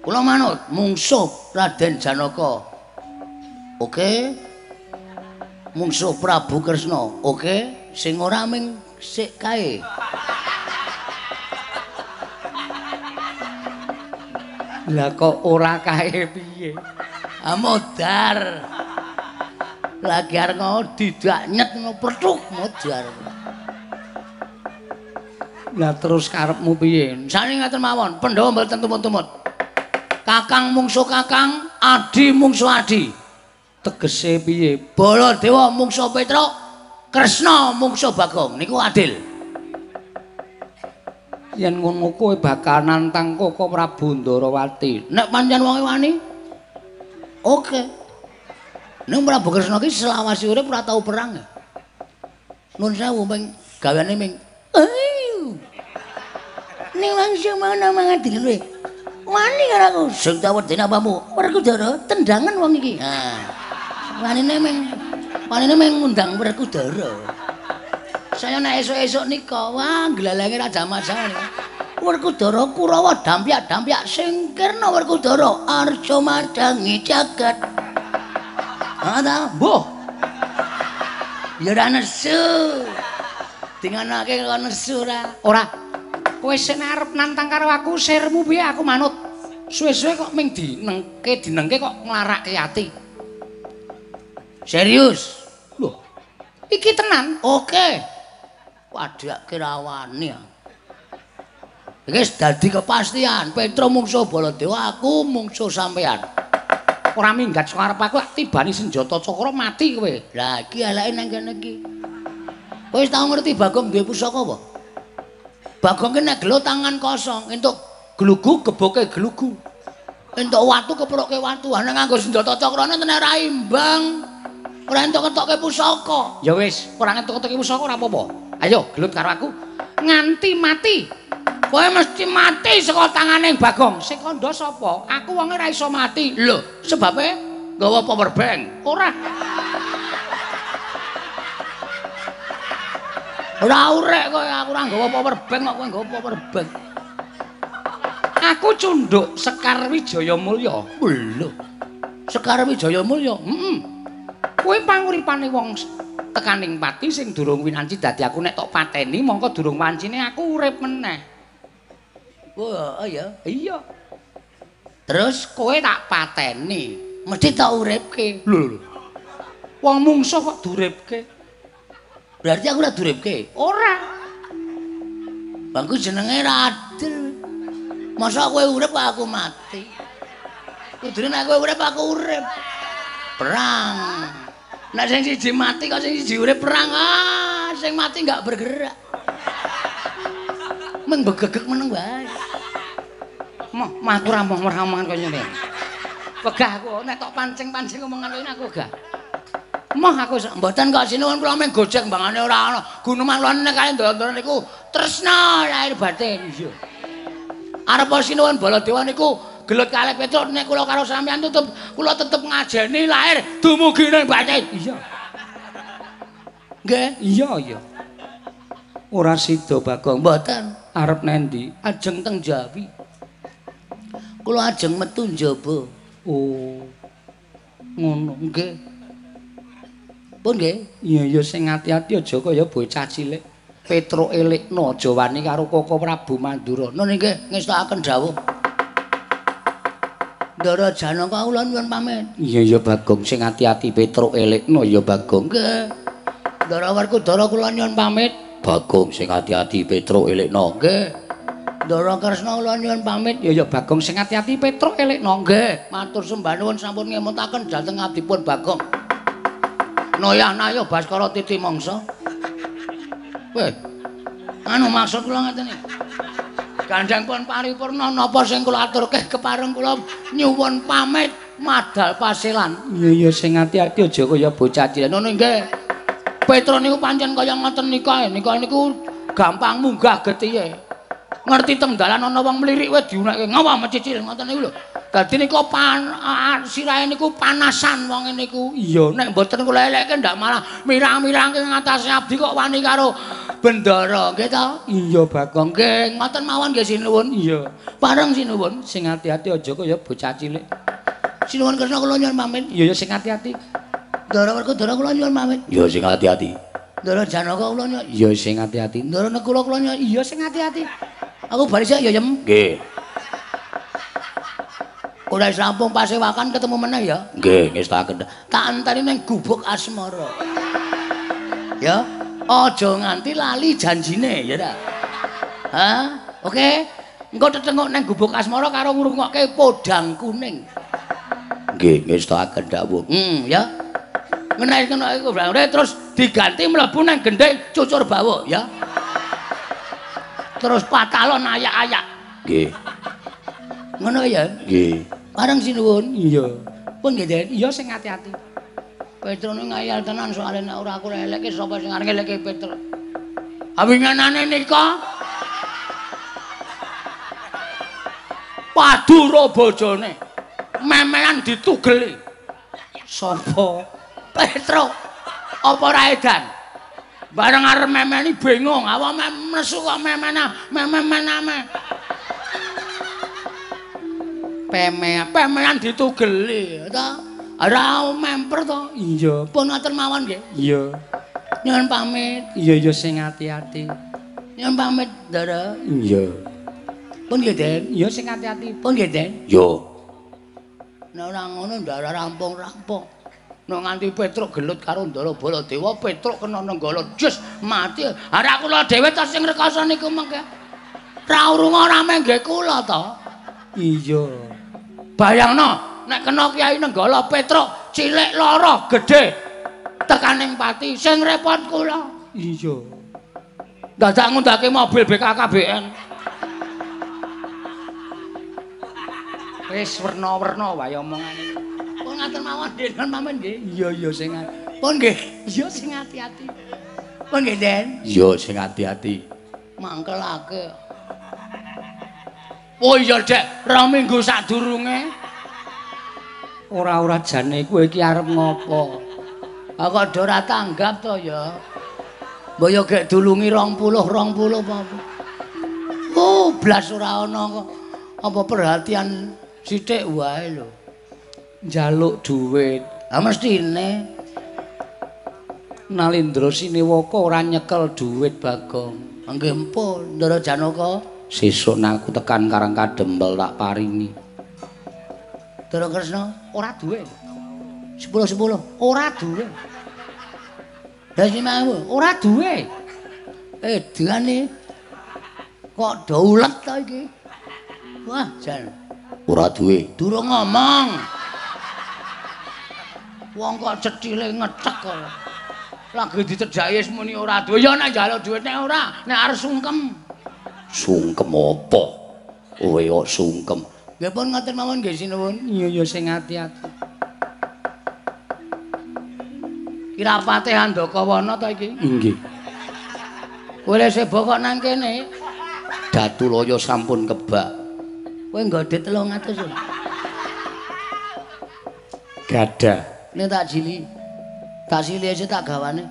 Kula manut mungsuh Raden Janaka. Oke. Mungsuh Prabu Kresna. Oke, sing ora ming sik kae. Lah kok ora kae piye? Ah modar. Lagi arep ngono didak nyet ngono perthuk modar. Lah terus karepmu piye? Sakniki ngaten mawon, Pandhawa mboten tumut-tumut. Kakang mungsuh kakang, adi mungsuh adi. Tegese piye? Baladewa mungsuh Petruk, Kresna mungsuh Bagong. Niku adil. Yen ngono kowe bakal nantang Koko Prabu Ndarawati. Nek pancen wonge wani, oke. Ning Prabu Kresna ki selawase urip ora tau perang. Nun sewu ming gaweane ming ayo. Ning langsung mana mangan dhewe. Wani karo aku. Sing tak wedeni apamu? Werkudara tendangan wong iki. Ha. Wanine ming ngundang Werkudara. Saya nek esuk-esuk nika, wah glalenge Raja Majang. Werkudara Kurawa dampyak-dampyak singkirna Werkudara arja madangi jagat. Ha ta, mbuh. Ya ora nesu. Dinganake kok nesu ora. Ora. Kowe sing arep nantang karo aku sirmu piye aku manut. Suwe-suwe kok ming dinengke kok nglarake ati. Serius? Lho. Iki tenan. Oke. Wadhake rawani. Iki wis dadi kepastian, Petruk mungsuh Baladewa, aku mungsuh sampean. Ora minggat saka arep aku tibani senjata cakra mati kowe. Lah iki eleke nang kene iki. Kowe wis tau ngerti Bagong duwe pusaka apa? Bagong ki nek gelo tangan kosong, entuk glugu geboke glugu. Entuk watu keproke watu, ana nganggo senjata cakrane tenan ora imbang. Ora entuk ketoke pusaka. Ya wis, ora entuk ketoke pusaka ora apa-apa. Ayo gelut karo aku nganti mati. Kowe mesti mati saka tangane Bagong. Sing kandha sapa? Aku wonge ora iso mati. Lho, sebabe nggawa power bank. Ora. Ora urek kowe, aku ora nggawa power bank kok kowe nggawa power bank. Aku cunduk Sekar Wijaya Mulya. Lho. Sekar Wijaya Mulya. Heeh. Kowe panguripane wong tekaning pati sing durung winanci dadi aku nek tok pateni mongko durung wancine aku urip meneh. Wah, iya. Iya. Terus kowe tak pateni, mesti tak uripke. Lho lho. Wong mungsuh kok duripke? Berarti aku ora duripke? Ora. Bangku jenenge ra adil. Masa kowe urip kok aku mati? Kudune nek kowe urip aku urip. Perang. Nek sing siji mati kok sing siji urip perang. Ah, Sing mati enggak bergerak. Meng begegek meneng wae. Moh, mah aku ora moh omongan kaya ngene. Wegah aku nek tok pancing-pancing omongan kaya ngene aku wegah. Moh aku mboten kok sinuwun kula mung gojek mbangane ora ana. Guneman kula nek kaya ndara-ndara niku tresna lahir batin. Iya. Arep sinuwun Baladewa niku gelut kalih Petruk nek kula karo sampeyan tetep kula tetep ngajeni lahir dumugi ning batin. Iya. Nggih, iya iya. Ora sida Bagong. Mboten. Arep nendi? Ajeng teng Jawi. Kula ajeng metu njaba. Oh. Ngono nggih. Pun nggih. Iya iya sing ati-ati aja kaya bocah cilik. Petruk elekno aja wani karo Koko Prabu Mandura. Nun nggih ngestokaken dawuh. Ndara Janaka kula nyuwun pamit. Iya iya Bagong sing ati-ati Petruk elekno ya Bagong. Nggih. Ndara Werkudara kula nyuwun pamit. Bagong sing ati-ati Petruk elekno. Nggih. Ndara Kresna kula nyuwun pamit. Ya ya Bagong sing ati-ati Petruk elekno. Nggih. Matur sembah nuwun sampun ngemutaken dhateng abdipun Bagong. Noyah nayo Baskara titi mangsa. Weh. Anu maksud kula ngeten iki. Gandeng pun paripurna napa sing kula aturke kepareng kula nyuwun pamit madal paselan. Iya iya sing ati-ati aja kaya bocah cilik. Ngono nggih. Petruk niku pancen kaya ngoten nika, nika niku gampang munggah getihe. Ngerti teng dalan ana wong mlirik wae diunekke ngawah mecicil ngoten niku lho. Dadi nika sirahe niku panasan wong niku. Iya, nek mboten kula elekke ndak malah mirang-mirangke ngatasé abdi kok wani karo bendara, nggih ta? Iya, Bagong. Nggih, ngoten mawon nggih sinuwun. Iya. Pareng sinuwun, sing ati-ati aja kaya bocah cilik. Sinuwun Kresna kula nyuwun pamit. Iya, sing ati-ati. Ndara Werkudara kula nyuwun pamit. Iya, sing ati-ati. Ndara Janaka kula nyuwun. Iya, sing ati-ati. Ndara Nekula kula nyuwun. Iya, sing ati-ati. Aku bali sik ya, Yem. Nggih. Ora rampung pasewakan ketemu meneh ya. Nggih, ngestakaken. Tak enteni ning gubuk asmara. Ya, aja nganti lali janjine ya ta. Hah? Oke. Engko tetenguk ning gubuk asmara karo ngrungokke podang kuning. Nggih, ngestakaken dawuh. Ya. Ngenek-ngenek iku terus diganti mlebu nang gendheng cucur bawuk ya. Terus patalon ayak-ayak. Nggih. Ngono ya? Nggih. Pareng sinuwun. Iya. Pun nggih, Den. Iya sing ati-ati. Petruk ngayal tenan soalé nek ora aku elekke sapa sing arep ngelekke Petruk. Awinganane nika padura bojone. Memean ditugeli. Sapa? Petruk. Apa ora edan? Bareng arep memeni bingung, awak nesu kok memena, memename. Pemean ditugeli ta. Ora memper to. Iya. Pun ngoten mawon nggih. Iya. Nyuwun pamit. Iya iya sing ati-ati. Nyuwun pamit, Ndara. Iya. Pun nggih, Den. Iya sing ati-ati. Pun nggih, Den. Yo. Nek ora ngono Ndara rampung-rampung. Nek nganti Petruk gelut karo Ndara Baladewa, Petruk kena nenggala jus mati. Ora kula dhewe ta sing rekasa niku mengke. Ra urung ora mengge kula to. Iya. Bayangno nek kena Kyai Nenggala Petruk cilik lara gedhe tekaning pati sing repot kula. Iya. Dadak ngundake mobil BKKBN. Wis werna-werna wae omongane. Pun ngaten mawon nggih, nuwun pamit nggih. Iya iya sing pun nggih. Iya sing ati-ati. Pun nggih, Den. Iya sing ati-ati. Mangkelake. Oh iya, Dek, 2 minggu sadurunge. Ora-ora jane kowe iki arep ngopo? Ah kok ora tanggap to ya. Mbok yo gek dulungi 20 20 apa-apa. Oh, blas ora ana kok. Apa perhatian sithik wae lho. Njaluk duit. Ah mestine. Nalindra Sinewaka ora nyekel duit, Bagong. Nggih empun, Ndara Janaka. Sesuk nek aku tekan Karang Kadempel tak paringi. Ndara Kresna ora duwe. 10-10 ora duwe. Lah 5.000 ora duwe. Edane kok daulet ta iki? Wah, jan. Ora duwe. Durung ngomong. Wong kok cethile ngecek kok. Lagi dicedhaki wis muni ora duwe. Ya nek njaluk dhuwit nek ora, nek arep sungkem. Sungkem apa? Kowe kok sungkem. Nggih pun ngoten mawon nggih sinuwun. Iya ya sing ati-ati. Kira Patih Andakawana ta iki? Nggih. Kowe lek sebo kok nang kene. Datulaya sampun kebak. Kowe nggodhe 300 lho. Gadah. Nek tak jili. Tak sili aja tak gawane.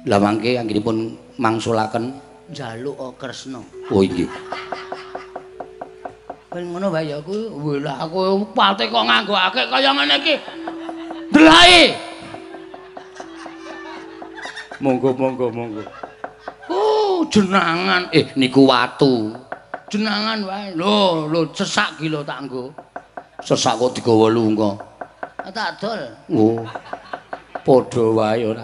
Lah mangke anggenipun mangsulaken njaluk Kresna. Oh inggih. Ben ngono wae ya aku. Lah aku pate kok nganggokake kaya ngene iki. Delai. Monggo monggo monggo. Oh, jenangan. Niku watu. Jenangan wae. Lho, lho sesak ki lho tak nggo. Sesak kok digawa lunga. Tak dol. Oh. Padha wae ora.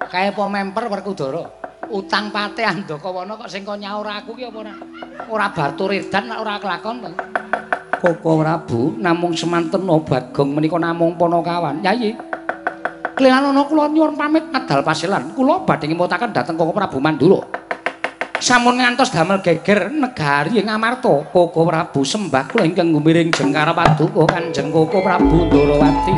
Kae apa memper Werkudara? Utang Patih Andakawana kok sing kok nyaur aku ki apa ora? Ora batur edan nek ora kelakon to. Koko Prabu namung semanten Bagong menika namung panakawan. Yayi. Klenanana kula nyuwun pamit medal paselan. Kula badhe ngemutaken dhateng Koko Prabu Mandura. Sampun ngantos damel geger negari ing Amarta. Koko Prabu sembah kula ingkang gumiring jengkara paduka Kanjeng Koko Prabu Ndorowati.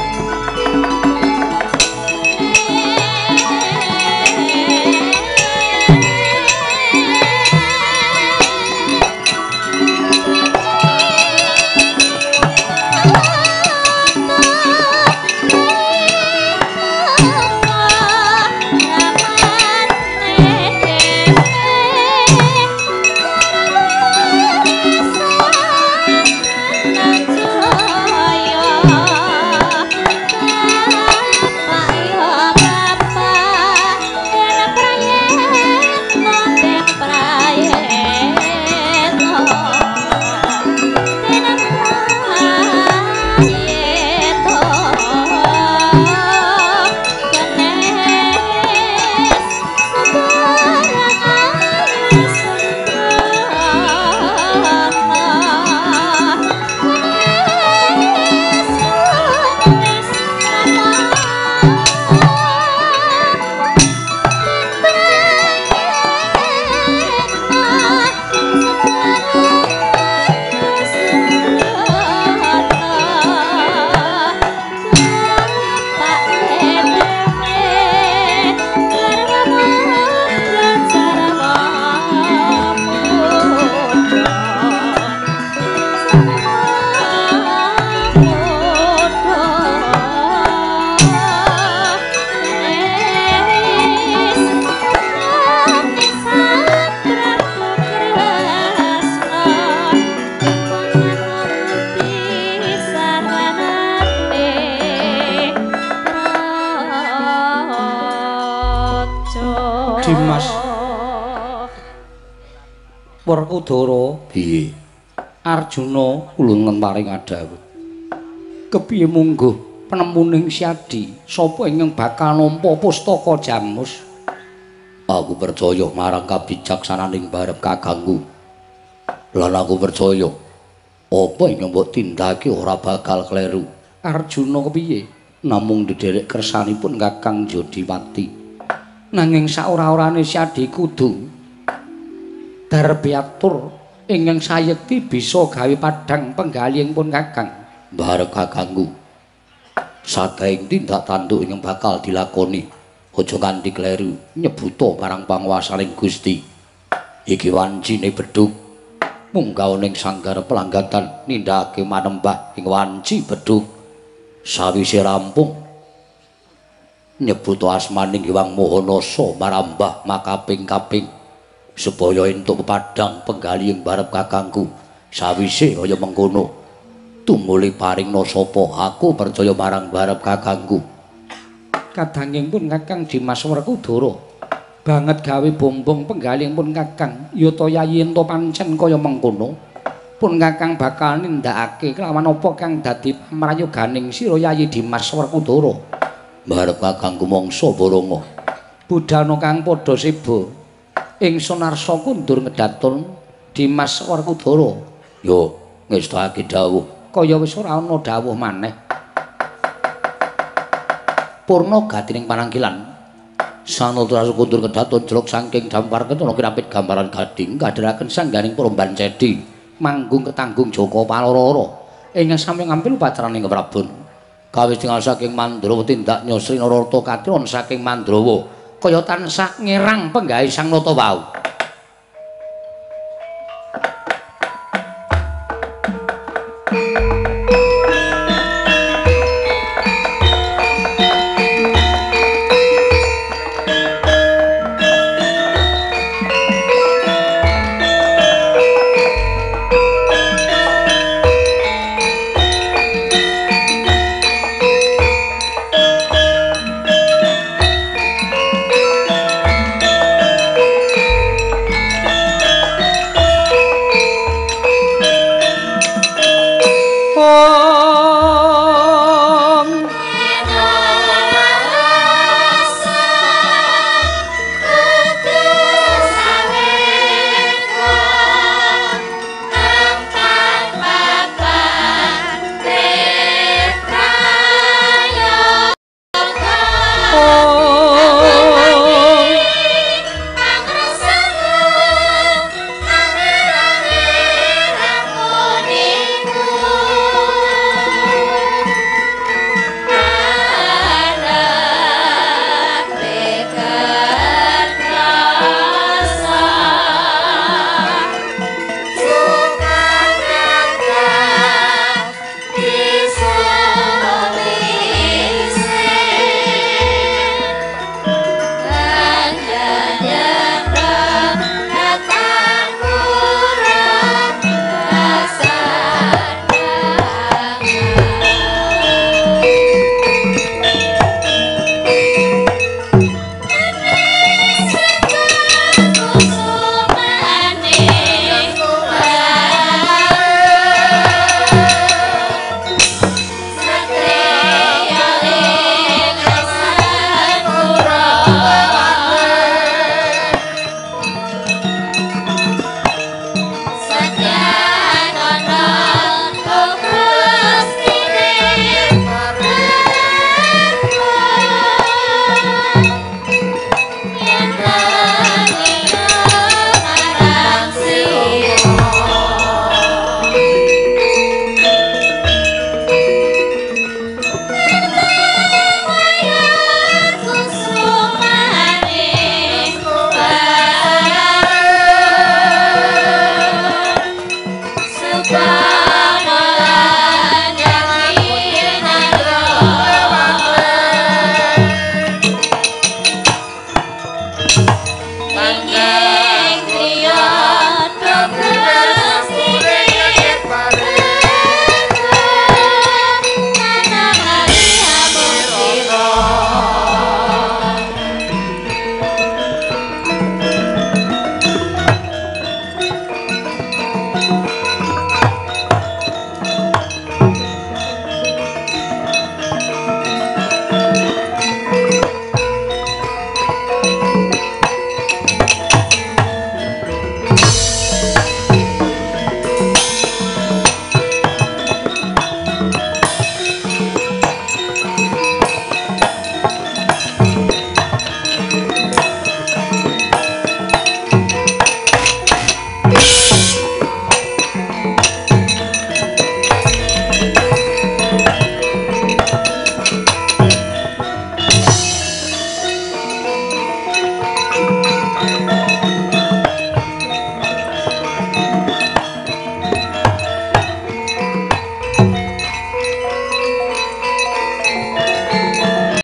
Dimas Werkudara piye? Arjuna kula paring adhawuh. Kepiye mungguh penemuning Syadi sapa ingkang bakal nampa pustaka Jamus? Aku percaya marang kabijaksananing barep kakangku. Lan aku percaya apa ingkang mbok tindake ora bakal kleru. Arjuna kepiye? Namung ndherek kersanipun Kakang Jodipati. Nanging saora-orane Syadi kudu darbiatur ingkang sayekti bisa gawe padhang penggalih pun Kakang. Barep kakangku. Sakaing tindak tanduk ingkang bakal dilakoni aja nganti kleru nyebuta marang panguwasaning Gusti. Iki wancine bedhug munggah ning sanggar pelanggatan nindakake manembah ing wanci bedhug. Sawise rampung nyebut asmaning Hyang Mahanasa marambah makaping-kaping supaya entuk pepadhang penggalih ing barep kakangku. Sawise kaya mengkono tumuli paringna sapa aku percaya marang barep kakangku. Kadanging pun Kakang Dimas Werkudara banget gawe bombong penggalih pun Kakang. Yata yayi ento pancen kaya mengkono pun Kakang bakal nindakake kelawan apa kang dadi pamrayoganing sira Yayi Dimas Werkudara. Barep kakangku mangsa Baronga. Budhana kang padha seba ingsun arsa kundur ngedatun Dimas Werkudara. Yo ngestakake dawuh. Kaya wis ora ana dawuh maneh. Purna gatining panangkilan Sanata kundur kedaton jelok saking dampar ketana kinapit gambaran gading kadheraken sangganing Promban Cedi manggung ketanggung Joko Paloro ing sami ngampil upacaraning Prabon gawe tingal saking Mandrawa tindak nyosri Nararta katron saking Mandrawa kaya tansah ngirang penggawe Sang Nata wau.